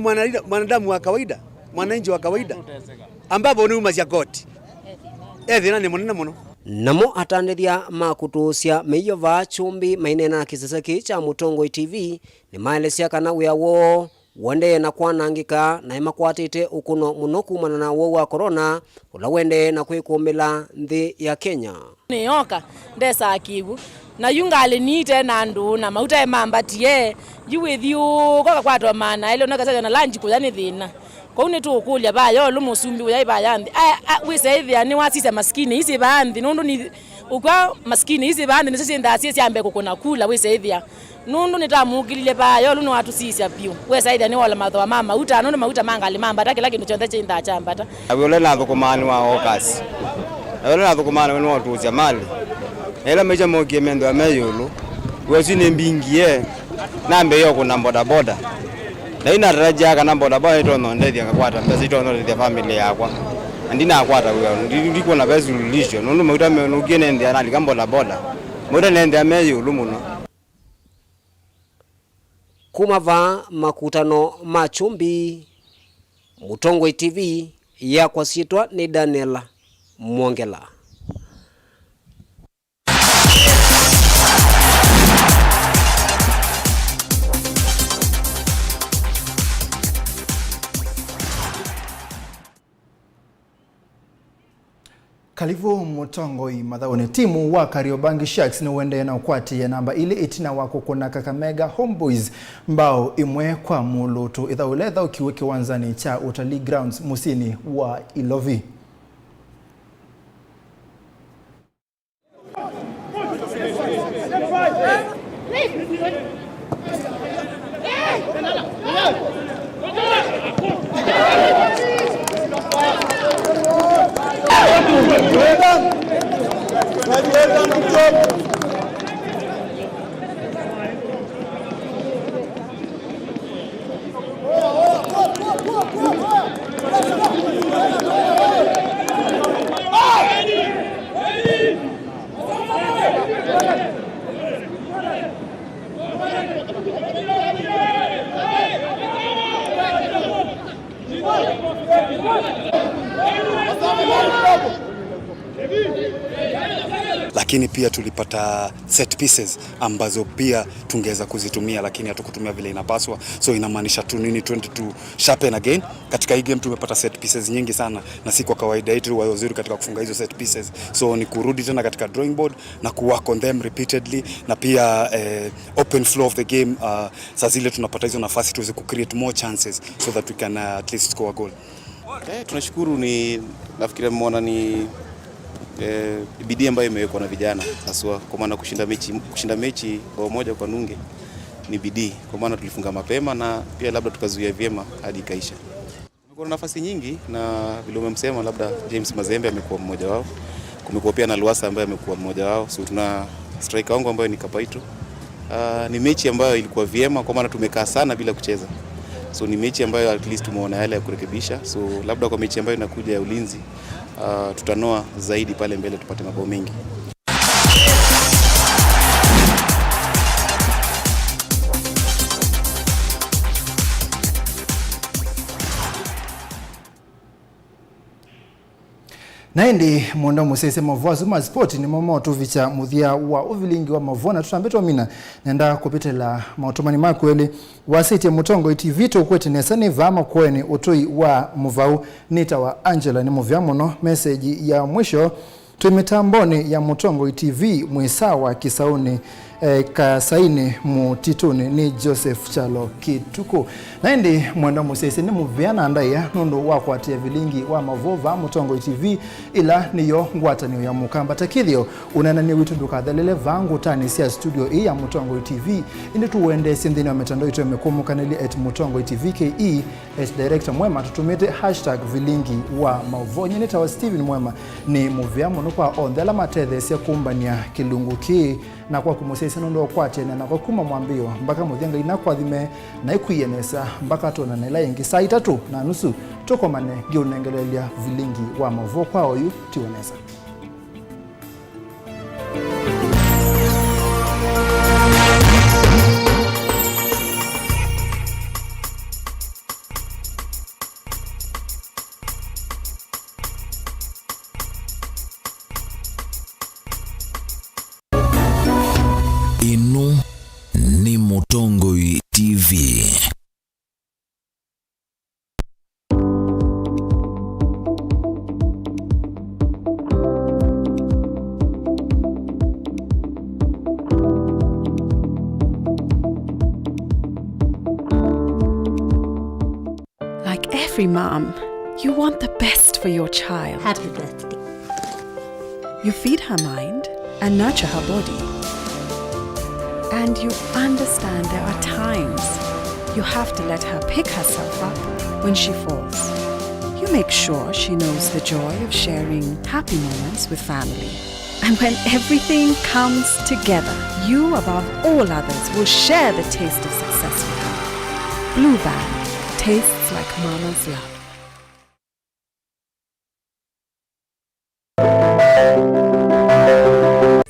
mwanadamu wa kawaida, mwananchi wa kawaida, ambapo nĩumasya koti, e thĩnanĩ mũnene mũno. Namo atandĩthya ma kũtũũsya mĩio vaa Kyumbi maineena na kĩsese kĩĩ kya Mũtongoi T V nĩmaelesya kana wĩa woo ũendee na kwanangĩka, na nĩmakwatĩte ũkũno mũno kumana na ũwau wa corona ũla ũendee na kwĩkũmbĩla nthĩ ya Kenya. Nĩyoka, ndesaa kĩw'ũ. Na yu ngalĩ niite na andũ, na mauta emambatie. Yu wĩthyũũka ũkakwatwa maana elĩ, ũnakasya na lunch kũya nĩ thĩna. Kwoou nĩtũũkũlya vaya ĩũlũ mũsumbĩ ũya ĩ vaya nthĩ. A, a, wĩse ĩthĩa nĩwasisya masikini isi vaa nthĩ, nũndũ nĩ ũkw'a masikini isi vaa nthĩ nĩsyo syĩnthaa syĩ syambe kũkũna kula, wĩse ĩthĩa. Nũndũ nĩtwamũkĩlilye vaa ĩũlũ nĩwatũsisya vyũ. Wĩsa ĩthĩa nĩwola mathooa ma mauta, nũndũ mauta ma ngalĩ mambata, kĩla kĩndũ kyonthe kyĩnthaa kyambata. Na wĩa ũla nathũkũmaa nĩ wa August. Na wĩa ũla nathũkũmaa naw'o nĩ wa ũtũũsya malĩ. Na ĩla maisha mokie methĩwa me ĩũlũ, wĩa ũsu nĩmbingie, nambĩĩe ũkũna bodaboda. Na yu natarajia kana bodaboda ĩtonya ũndethya ngakwata mbesa itonya ũtethya family yakwa. Na ndinakwata wĩa, ndi-, ndikwona ve suluhisho, nũndũ mauta me-, nũkie nĩnthĩa nalika bodaboda. Mauta nĩnthĩa me ĩũlũ mũno. Kuma vaa makutano ma Kyumbi, Mũtongoi T V, yakwa syĩtwa nĩ Daniel Mwongela. Karibu Mũtongoi mathaũnĩ. Timu wa Kariobangi Sharks nĩũendee na ũkwatĩĩe namba ilĩ ĩtina wa kũkũna Kakamega Homeboyz mbao ĩmwe kwa mũlũtũ ĩthaũ ĩla ĩthaũkiw'e kĩwanzanĩ kya Utalii Grounds mũsyĩnĩ wa Ilovi. Lakini pia tulipata set pieces ambazo pia tungeweza kuzitumia, lakini hatukutumia vile inapaswa. So inamaanisha tu nini, twende tu sharpen again. Katika hii game tumepata set pieces nyingi sana, na si kwa kawaida yetu wa wazuri katika kufunga hizo set pieces. So ni kurudi tena katika drawing board na ku work on them repeatedly, na pia eh, open flow of the game. Uh, saa zile tunapata hizo nafasi tuweze ku create more chances so that we can uh, at least score a goal. Eh, tunashukuru, ni nafikiri mmeona ni eh, bidii ambayo imewekwa na vijana haswa, kwa maana kushinda mechi, kushinda mechi bao moja kwa nunge ni bidii, kwa maana tulifunga mapema na pia labda tukazuia vyema hadi ikaisha. Tumekuwa na nafasi nyingi na vile umemsema, labda James Mazembe amekuwa mmoja wao. Kumekuwa pia na Luasa ambaye amekuwa mmoja wao. So tuna striker wangu ambaye ni Kapaito. Uh, ni mechi ambayo ilikuwa vyema kwa maana tumekaa sana bila kucheza. So ni mechi ambayo at least tumeona yale ya kurekebisha. So labda kwa mechi ambayo inakuja ya Ulinzi, uh, tutanoa zaidi pale mbele tupate mabao mengi. Na ĩndĩ, Mwenda Mũsese, mavũa asu ma sport nĩmo maũtũvikya mũthya wa ũvilingi wa mavũa, na tũtambĩte ũmina, nenda kũvĩtĩla maũtũmani maku elĩ. Wasĩtye Mũtongoi T V tũkwete nesa nĩ vaa makoeni ũtũi wa mũvau. Nĩtawa Angela, nĩ mũvea mũno. Meseji ya mwisho, twĩ mĩtambonĩ ya Mũtongoi T V, mwĩ sawa kĩsaũnĩ, eh, kasainĩ mũtitũnĩ. Nĩ Joseph Kyalo Kĩtukũ. Na ĩndĩ, Mwenda Mũsese, nĩ mũvea na ndaĩa nũndũ wa kũatĩĩa vilingi wa mavũa vaa Mũtongoi T V, ĩla nĩyo ngwatanĩo ya Mũkamba. Ta kĩthĩo, ũneenany'a witũ ndũkathelele vaa ngũtanĩ sya studio ĩĩ ya Mũtongoi T V, ĩndĩ tũũendeesye nthĩnĩ wa mĩtandao itũ ya mĩkũmũkanĩlye at Mũtongoi T V K E, at Director Mwema, tũtũmĩte hashtag vilingi wa mavũa. Nyie nĩtawa Steven Mwema. Nĩ mũvea mũno kwa onthe ala matetheesya kũmbany'a kĩlungu kĩĩ, na kwaku mũsyaĩĩsya nũndũ wa kũkwatĩanĩa nakwa kuma mwambĩĩo mbaka mũthya. Ngai nakũathime na ĩkũie nesa mbaka twonane ĩla ĩngĩ saa itatũ na nusu. Tũkomane ngĩũnengeleelya vilingi wa mavũa kwa oyu. Tiwa nesa. Ĩno nĩ Mũtongoi T V. Like every mom, you want the best for your child. Happy birthday. You feed her mind and nurture her body. And you understand there are times you have to let her pick herself up when she falls. You make sure she knows the joy of sharing happy moments with family. And when everything comes together, you, above all others, will share the taste of success with her. Blue Band, tastes like mama's love.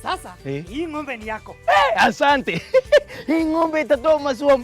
Sasa, eh, hii ng'ombe ni yako. Eh, asante. Hii ng'ombe itatoa maziwa